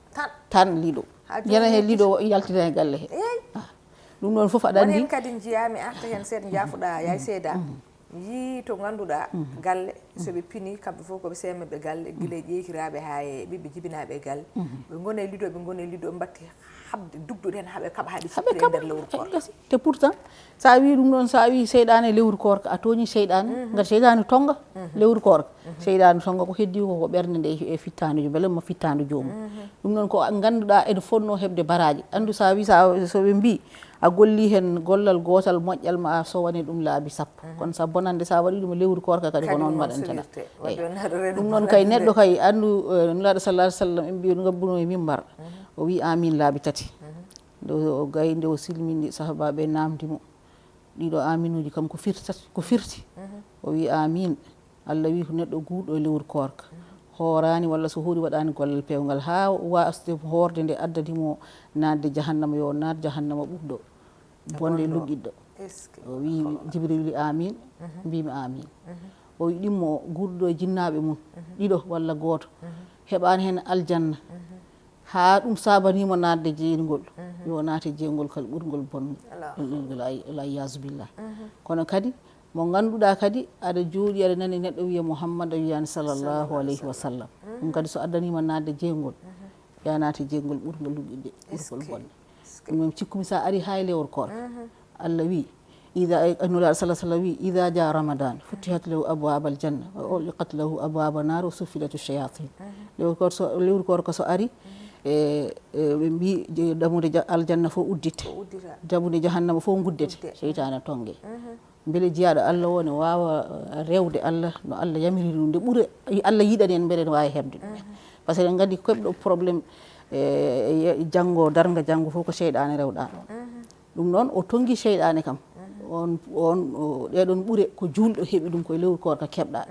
Tan liɗo. Yana he liɗo yaltina e galle he. Ah. Ɗum ɗoon fof aɗa anndi. Kadi njiyaami arta heen seeɗa, njaafuɗa, yaay seeda. Yii to ngannduɗaa galle, so ɓe pini, kamɓe fof ko ɓe seemɓe galle, gila e ƴeekiraaɓe haa e ɓiɓɓe jibinaaɓe e galle. Ɓe ngoni e lido, ɓe ngoni e lido, ɓe mbatti haɓde dugduɗen haa ɓe kaɓa, haa ɓe cippira e nder lewru koorka. Te pourtant, so a wii ɗum ɗoon, so a wii seyɗaane lewru koorka, a tooñi seyɗaane, ngati seyɗaane tonnga lewru koorka. Seyɗaane tonnga ko heddi ko, ko ɓernde nde e fittaandu, mbele mo fittaandu joomum. Ɗum noon ko ngannduɗaa ene fotnoo heɓde baraaji. Anndu so a wii, so a, so ɓe mbii, a golli heen gollal gootal moƴƴal ma a sowane ɗum laabi sappo. Kono sa bonande sa waɗi ɗum e lewru koorka kadi ko noon mbaɗantana. Eyi. Ɗum noon kay neɗɗo kay anndu, eh, Nulaaɗo sallallahu alaihi wasallam en mbiyo ngabbuno e mimbar. O wi amin laabi tati. Nde o gayi, nde o silmini sahabaɓe namdi mo. Ɗiɗo aminuji kam ko firtata, ko firti. O wi amin. Allah wi ko neɗɗo guurɗo e lewru koorka. Hooraani walla so hoori waɗaani gollal peewngal haa wasde hoorde nde addani mo naatde jahannama, yo naat jahannama ɓurɗo bonde luggiɗɗo. O wi Jibril amin, mbimi amin. O wi ɗimmo guurɗo e jinnaaɓe mum, ɗiɗo walla gooto, heɓaani heen aljanna. Haa ɗum saabaniimo naatde jeyngol, yo naate jeyngol kal ɓurngol bonde. Wal iyaazu billah. Kono kadi, mo ngannduɗaa kadi, aɗa jooɗi, aɗa nani neɗɗo wiya Muhammad, a wiyaani sallallahu alayhi wa sallam. Ɗum kadi so addaniima naatde jeyngol, ya naate jeyngol ɓurngol luggiɗde, ɓurngol bonde. Ɗum noon cikkumi sa ari haa e lewru koorka. Allah wi, ida, Nulaaɗo sallallahu alaihi wasallam wi, ida ja Ramadan, futihat lahu abwabal janna, wa ughliqat lahu abwaba nar, wa suffidat shayatin. Lewru koor so, lewru koorka so ari, e, e, ɓe mbi, je, dammuɗe ja-, aljanna fof udditte. Dammuɗe jahannama fof guddete. Seytaane tonge. Mbele jiyaaɗo Allah o ne waawa, eh, rewde Allah no Allah yamiri ɗum, nde ɓuri Allah yiɗani en, mbele ne waawi heɓde ɗum en. Par ce que en nganndi keɓɗo problème, eh, janngo, darnga janngo fof ko seyɗaane rewɗa ɗon. Ɗum noon, o tonngi seyɗaane kam. On, on, o, ɗeɗon ɓure ko juulɗo heɓi ɗum koye lewru koorka keɓɗa.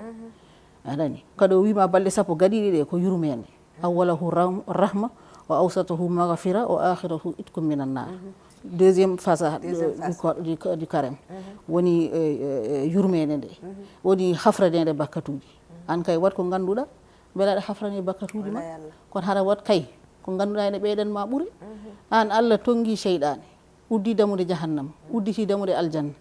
A nani? Kadi o wiima balɗe sappo gaɗiiɗe ɗe ko yurmeende. Awwalahu ram-, rahma, wa awsatahu maghfira, wa akhirahu itqun minan nar. Deuxième phase, du, du ko-, du, du carême. Woni, eh, eh, yurmeende nde. Woni hafraneede bakkatuuji. An kay wat ko ngannduɗa, mbela aɗa hafrane bakkatuuji ma. Kono hara wat kay, ko ngannduɗa ene ɓeydan ma ɓure. An Allah tonngi seyɗaane. Uddi dammuɗe jahannama, udditi dammuɗe aljanna.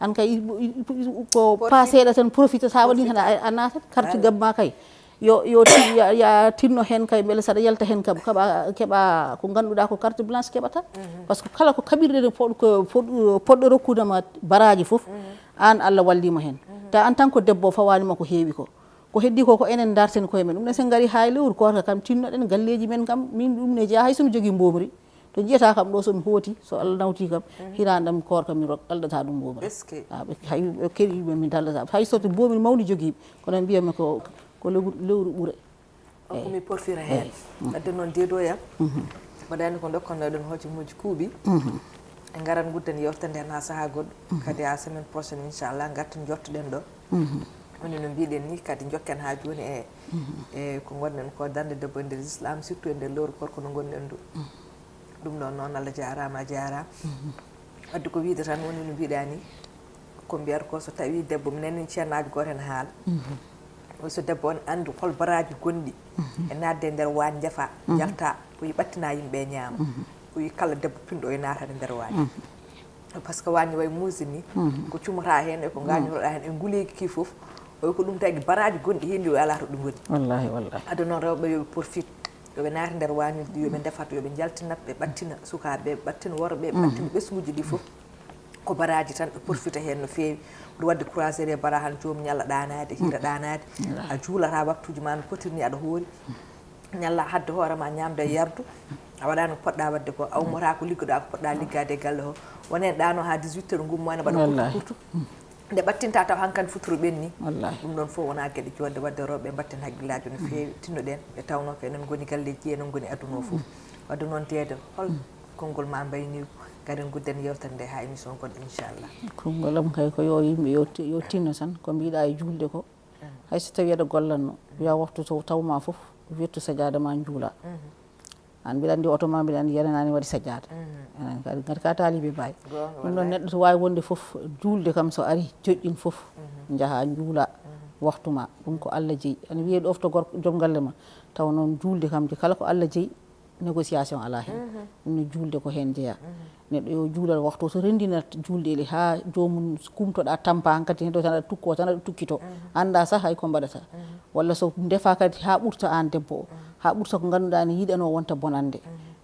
An kay, i-, i-, i-, ko pa seeɗa tan, profité, sa waɗi tan a, a naatat, carte gab ma kay. Yo, yo ti-, ya, ya tinno heen kay, mbele saɗa yalta heen kam, kaɓa, keɓa ko ngannduɗa ko carte blanche keɓata. Par ce que kala ko kaɓirɗe ɗe poɗ-, ko poɗ-, poɗɗo rokkude ma baraaji fof, an Allah wallima heen. Ta en tant que debbo fawanima ko heewi ko. Ko heddi ko, ko enen darten koye men. Ɗum ne sen ngari haa e lewru koorka kam, tinnoɗen galleeji men kam, min ɗum ne jeya hay so mi jogii mboomri. To njiyata kam ɗo, so mi hooti, so Allah nawti kam, hiraande am koor kam mi rok, aldata ɗum mboomi. Hay keɗiiɓe min daldata. Hay so to mboomi mawni jogiiɓe, kono mbiyami ko, ko lewru, lewru ɓure. O ko mi porfira heen. Wadde noon, deedo yam, mbaɗani ko ndokkanno ɗon hooji muuji kuuɓi. En ngaran ngudden yewtere nde haa sahaa goɗɗo. Kadi haa semaine prochaine, inchallah, ngarten njottoɗen ɗo. Woni no mbiɗen ni, kadi njokken haa jooni e, e ko ngonɗen ko, darnde debbo e nder Islam, surtout e nder lewru koor ko no ngonɗen ɗo. Ɗum ɗon noon, Allah jaaraama, a jaaraama. Wadde ko wiide tan woni no mbiɗa ni, ko mbiyata ko, so tawi debbo, mi nani ceernaajo gooto heen haala. O, so debbo on anndi hol baraaji gonɗi e naatde e nder waañ, ndefa, jalta, o yi ɓattina yimɓe e ñaama. O yi kala debbo pinɗo o yi naatade nder waañ. Par ce que waañ way muuse ni, ko cumata heen e ko ngaañoroɗa heen e nguleeki ki fof, o yi ko ɗum tagi baraaji gonɗi heen ɗi o alaa to ɗi ngoni. Wallahi, wallahi. Adda noon rewɓe yo ɓe profit, yo ɓe naata nder waañuuji ɗi, yo ɓe ndefat, yo ɓe njaltinat, ɓe ɓattina sukaaɓe, ɓe ɓattina worɓe, ɓe ɓattina ɓesnguuji ɗi fof. Ko baraaji tan, ɓe profita heen no feewi. Ɗum wadde croisière e bara han joom ñalla ɗaanaade, hiira ɗaanaade. A juulata waktuuji ma no potir ni aɗa hoori. Ñalla hadde hoore ma ñaamde e yardu. A waɗaani ko poɗɗa waɗde ko, a ummata ko liggoɗa ko poɗɗa liggaade e galle o. Woneen ɗaano haa dix-huit heures ngummaani mbaɗa kurtu kurtu. Nde ɓattinta taw hankadi futuro ɓenni. Wallahi. Ɗum ɗon fof wona geɗe joɗde wadde rewɓe mbatten hakkillaaji no feewi, tinnoɗen ɓe tawnoo ko enen ngoni galleeji, enen ngoni aduna o fof. Wadde noon deedo, hol konngol ma mbayniigu, ngaɗen ngudden yewtere nde haa émission goɗɗo, inchallah. Konngol am kay ko yo yimɓe yo ti-, yo tinno tan, ko mbiɗa e juulde ko. Hay so tawi aɗa gollanno, wiya waktu so taw ma fof, wirtu sajaada ma njuula. An mbiɗa anndi oto ma, mbiɗa anndi yenanaani waɗi sajaada. Anan kadi, ngati ka taalibe baay. Ɗum ɗon neɗɗo to waawi wonde fof, juulde kam so ari, joƴƴin fof, njaha njuula waktu ma. Ɗum ko Allah jeyi. Ana wiyee ɗofto gorko, joom galle ma. Taw noon juulde kam de, kala ko Allah jeyi, négociation alaa heen. Ɗum no juulde ko heen jeyaa. Neɗɗo yo juulal waktu o, so renndina juulɗe ɗe haa joomum kumtoɗa tampa, hankadi heen ɗo tan aɗa tukko, tan aɗa tukkito. Annda sah hay ko mbaɗata. Walla so ndefa kadi haa ɓurta aan debbo o, haa ɓurta ko ngannduɗaa ne yiɗanoo wonta bonannde.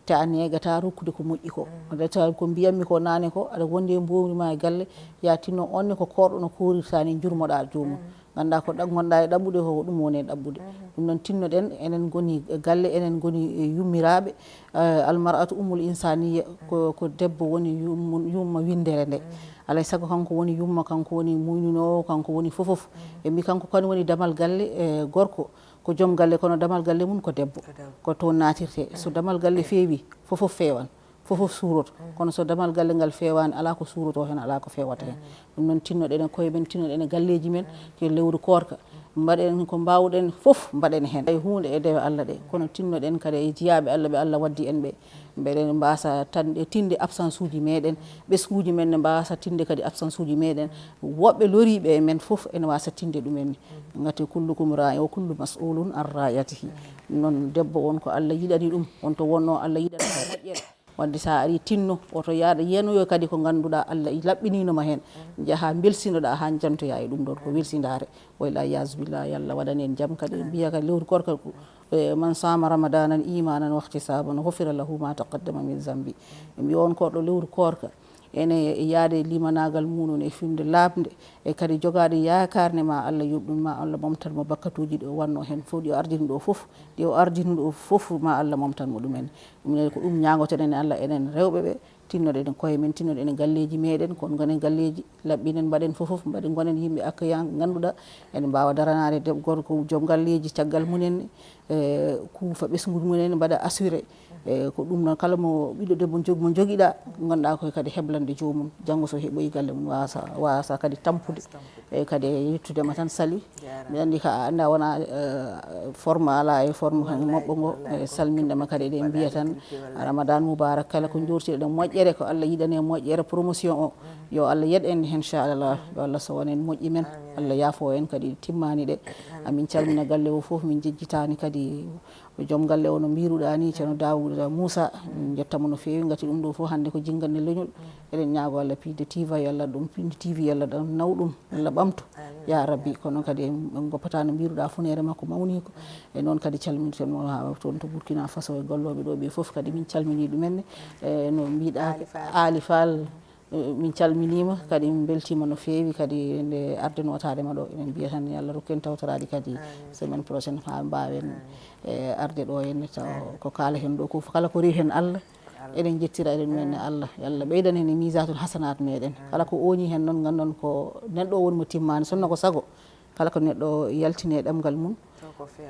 Te a neegata rokkude ko moƴƴi ko. Walla tawi ko mbiyammi ko naane ko, aɗa wondi e mboowri ma e galle, ya tinno on ne ko koorɗo no koorirta ni, njurmoɗa joomum. Ngannda ko ɗa-, ngonɗa e ɗaɓɓude ko, ko ɗum woni e ɗaɓɓude. Ɗum noon tinnoɗen, enen ngoni e galle, enen ngoni e yummiraaɓe. Eh, almar'atu ummul insaniya, ko, ko debbo woni yummu-, yumma winndere nde. Alay sago kanko woni yumma, kanko woni muynunoowo, kanko woni fofof. Ɓe mbi kanko kadi woni damal galle, eh, gorko. Ko joom galle, kono damal galle mum ko debbo. Ko debbo. Ko toon naatirte. So damal galle feewi, fofof feewan. Fofof suuroto. Kono so damal galle ngal feewaani, alaa ko suuroto heen, alaa ko feewata heen. Ɗum noon tinnoɗen e koye men, tinnoɗen e galleeji men, ke lewru koorka. Mbaɗen ko mbaawɗen fof, mbaɗen heen. Hay huunde e dewe Allah ɗe, kono tinnoɗen kadi e jiyaaɓe Allah ɓe Allah waddi en ɓe. Mbeɗen mbaasa tan e tinde absence uji meɗen, ɓesnguuji men ne mbaasa tinde kadi absence uji meɗen. Woɓɓe loriiɓe e men fof ene waasa tinde ɗumen ni. Ngati kullukum raa'in wa kullu mas'ulun an ra'iyatihi. Noon debbo on ko Allah yiɗani ɗum, on to wonno Allah yiɗani ɗum moƴƴere. Wadde sa ari tinno, woto yaaɗa yenoyo kadi ko ngannduɗaa Allah laɓɓiniino ma heen. Njaha mbelsinoɗaa haa njantoya e ɗum ɗon ko welsindaare. Wa ila iyaazu billah, yo Allah waɗan en jam kadi. Mbiya kadi lewru koorka ko, eh, man saama ramadanan imanan wahtisaban ghufira lahu ma taqaddama min zambi. Ɓe mbiya on koɗo lewru koorka ene yaade limanaagal muɗum e finde laaɓnde, e kadi jogaade yaakaar ne ma Allah yoɓ ɗum, ma Allah ɓamtan mo bakkatuuji ɗi o wanno heen fof, ɗi o ardini ɗo fof, ɗi o ardini ɗo fof ma Allah ɓamtan mo ɗumen. Ɗum ne ko ɗum ñaagotoɗen e Allah enen rewɓe ɓe, tinnoɗen e koye men, tinnoɗen e galleeji meɗen, kon gonen galleeji, laɓɓinen, mbaɗen fof fof, mbaɗen, gonen yimɓe accueillant, ngannduɗaa ene mbaawa daranaade debbo, gorko, joom galleeji caggal mumen, e kuufa ɓesngu mumen, mbaɗa assuré. E ko ɗum noon, kala mo ɓiɗɗo debbo jog-, mo jogiɗaa, ngannduɗaa koye kadi heblande joomum, janngo so heɓoyi galle mum, waasa, waasa kadi tampude. E kadi e yettude ma tan sali. Mbiɗa anndi ka a annda wona, eh, forme ala e forme moɓɓo ngo. E salminde ma kadi eɗen mbiya tan Ramadan Mubarak, kala ko jortiɗen moƴƴere ko Allah yiɗani e moƴƴere promotion o. Yo Allah yeɗ en inchallah, yo Allah sowan en moƴƴi men, Allah yaafo en kadi timmani ɗe. Amin calmina galle o fof, min jejjitani kadi joom galle o no mbiruɗa ni, Ceerno Daawuda Muusa, min jetta mo no feewi, ngati ɗum ɗo fof hannde ko jinngande leñol. Eɗen ñaago Allah piide T V yo Allah ɗum, piide T V yo Allah ɗum naw ɗum, Allah ɓamtu. Ya Rabbi, kono kadi en, en goppata no mbiruɗa funeere makko mawni ko. E noon kadi calminten mo haa toon to Burkina Faso e gollooɓe ɗo ɓe fof kadi min calmini ɗumen. E no mbiɗa Ali Fall. Ali Fall, eh, min calminiima, kadi min mbeltiima no feewi kadi nde arde nootaade ma ɗo. Eɗen mbiya tan yo Allah rokku en tawtoraade kadi semaine prochaine haa mbaawen, eh, arde ɗo henne taw ko kaala heen ɗo ko kala ko rewi heen Allah. Eɗen jettira, eɗen nenne Allah. Yo Allah ɓeydan heen e miisatul hasanat meɗen. Kala ko ooñi heen noon, nganndon ko neɗɗo o woni mo timmaani. Sonno ko sago, kala ko neɗɗo yaltini e ɗemngal mum,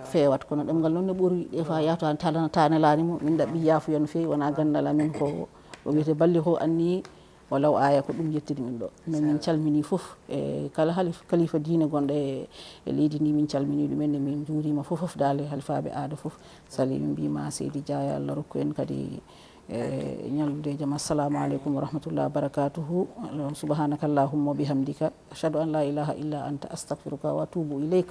feewat. Kono ɗemngal noon ne ɓuri, des fois, yahata tan, tanelaani mo. Min ɗaɓɓi yaafuya no feewi, wona ganndal amen ko o wiyete balligu anni walaw aaya, ko ɗum yettiri min ɗo. Mais min calmini fof, e kala halif-, kalifa diine gonɗo e, e leydi ndi, min calmini ɗumen, e min njuurima fof, fof daale halifaaɓe aada fof. Sali min mbima Seydi Dia, yo Allah rokku en kadi, e, ñallude e jam. Assalamu aleykum wa rahmatullahi wa barakatuhu. Subhanaka Allahumma wa bihamdika. Ashhadu an la ilaha illa anta, astaghfiruka wa atubu ilayk.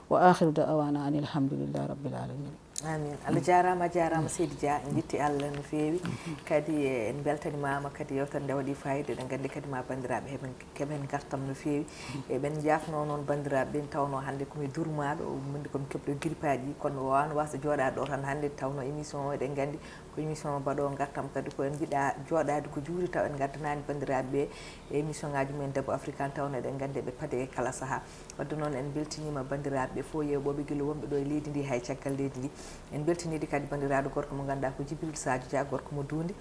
Wa akhiru da'wana anil hamdulillahi rabbil alamin. Amin. Allah jaaraama, a jaaraama Seydi Dia, en njetti Allah no feewi. Kadi, eh, en mbeltanimaama kadi yewtere nde waɗi fayida, eɗen nganndi kadi ma banndiraaɓe heɓen, keɓen ngartam no feewi. Eɗen njaafnoo noon banndiraaɓe ɓe, tawnoo hannde ko mi durmaaɗo, o wonde ko mi keɓɗo girpaaji, kono o waawno wasde jooɗaade ɗo tan hannde, tawnoo émission o eɗen nganndi ko émission mbaɗo ngartam, kadi ko en njiɗa jooɗaade ko juuri taw en ngaddanaani banndiraaɓe ɓe e émission ngaaji mumen Debbo Afrikan, tawnoo eɗen nganndi ɓe paade e kala sahaa. Wadde noon, en mbeltiniima banndiraaɓe ɓe fof, yeewɓe gila wonɓe ɗo e leydi ndi, hay caggal leydi ndi. En mbeltiniiɗi kadi banndiraaɗo gorko mo ngannduɗaa ko Jibril Sadio Dia, gorko mo Duundi.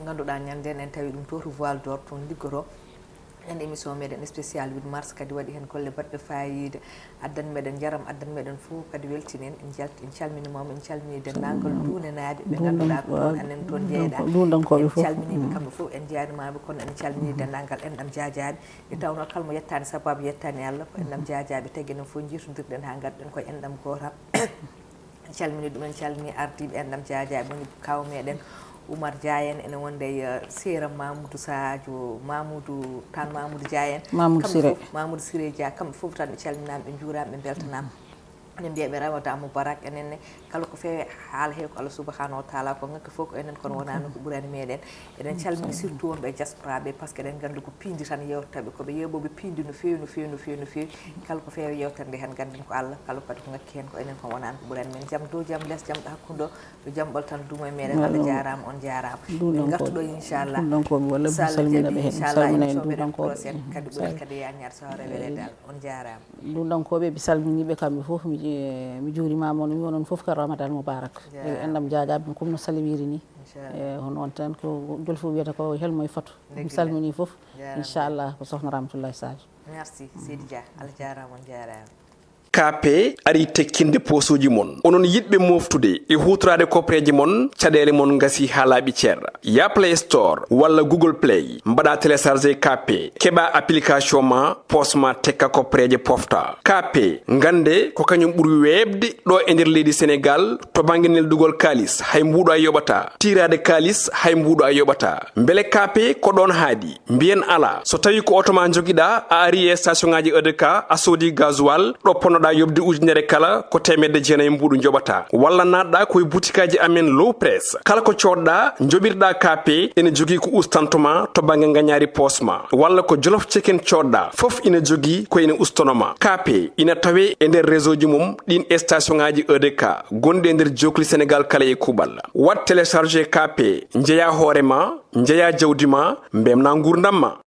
Ngannduɗaa ñande en, en tawi ɗum to, to Voile d'Or, toon liggotoo. En émission meɗen spécial huit mars kadi waɗi heen golle baɗɗe faayiida. Addan meɗen njaram, addan meɗen fof kadi weltini en. En jalt-, en calminimaama, en calmini denndaangal Duundenaaɓe ɓe ngannduɗaa ko toon anen toon jeyɗaa. Duundankooɓe fof. En calminiiɓe kamɓe fof, en njaarimaama, kono en calmini denndaangal enɗam jaajaaɓe. Nde tawnoo kala mo yettaani sabaabu yettaani Allah, ko enɗam jaajaaɓe tagi enen fof njiitondirɗen haa ngadden ko enɗam gootal. En calmini ɗum, en calmini ardiiɓe enɗam jaajaaɓe, woni kaw meɗen Oumar Dia en, ene wonde e, eh, Seera Mamoudou Sadio, Mamoudou Tan Mamoudou Dia en. Mamoudou Kamɓe Siré. Fof, Mamoudou Siré Dia, kamɓe fof tan ɓe calminaama, ɓe njuuraama, ɓe mbeltanaama. Eɗen mbiya ɓe Ramadan Mubarak, enen ne, kala ko feewi haala he ko Allah subhanahu wa taala ko ŋakki fof ko enen, kono wonaa no ko ɓurani meɗen. Eɗen calmini surtout wonɓe e diaspora ɓe, par ce que eɗen nganndi ko piindi tan yewtata ɓe, ko ɓe yeeɓooɓe piindi no feewi, no feewi, no feewi, no feewi. Kala ko feewi yewtere nde heen ngannden ko Allah, kala kadi ko ŋakki heen ko enen, ko wonaa no ko ɓurani men. Jam dow, jam les, jam ɗo hakkunde o, yo jam ɓolo tan duumo e meɗen. Allah jaaraama, on jaaraama. Min ngartu ɗo inchallah. Duundankooɓe walla Sall salmina jaɓi ɓe heen, inchallah, salmina en émission meɗen duundankooɓe. Prochaine kadi ɓuri kadi yaññaade so hawre weleede Allah. On jaaraama. Duundankooɓe, mi salminii ɓe kamɓe fof, mi, eh, mi juurimaama on, mi wii onon fof ko Ramadan Mubarak. Jaaraama. E enɗam jaajaaɓe, ɗum comme no Sali wiiri ni. Inchallah. Eh, hono on tan ko jolfo wiyata ko hel moye fatu. Mi salminii fof. Jaaraama. Inchallah, ko sokhna Ramatoulaye Sadio. Merci, Seydi Dia. Allah jaaraama, on jaaraama. K P arii tekkinde poosuuji mon. Onon yiɗɓe mooftude e huutoraade koppareeje mon, caɗeele mon ngasii haa laaɓi cer. Yah Play Store walla Google Play, mbaɗaa télécharger K P, keɓaa application ma, poos ma tekka koppareeje pofta. K P, ngannde ko kañum ɓuri weeɓde ɗo e nder leydi Senegaal to bannge neldugol kaalis, hay mbuuɗu a yoɓataa. Tiiraade kaalis, hay mbuuɗu a yoɓataa. Mbele K P ko ɗoon haaɗi? Mbiyen alaa. So tawii ko oto ma njogiɗaa, a arii e station ngaaji E D K, a soodii gasoil, ɗo ponnoɗaa yoɓde ujunere kala ko teemedde jeenayi mbuuɗu njoɓataa. Walla naatɗaa ko e butikaaji amen Low Press. Kala ko coodɗaa, njoɓirɗaa K P, ene jogii ko ustantoo ma to bannge ngañaari poos ma. Walla ko Jolof Chicken coodɗaa, fof ina jogii ko ene ustanoo ma. K P ina tawee e nder réseau ji mum ɗiin e station ngaaji E D K gonɗi e nder jookli Senegaal kala e kuuɓal. Waɗ télécharger K P, njeyaa hoore ma, njeyaa jawdi ma, mbeltinaa nguurndam ma.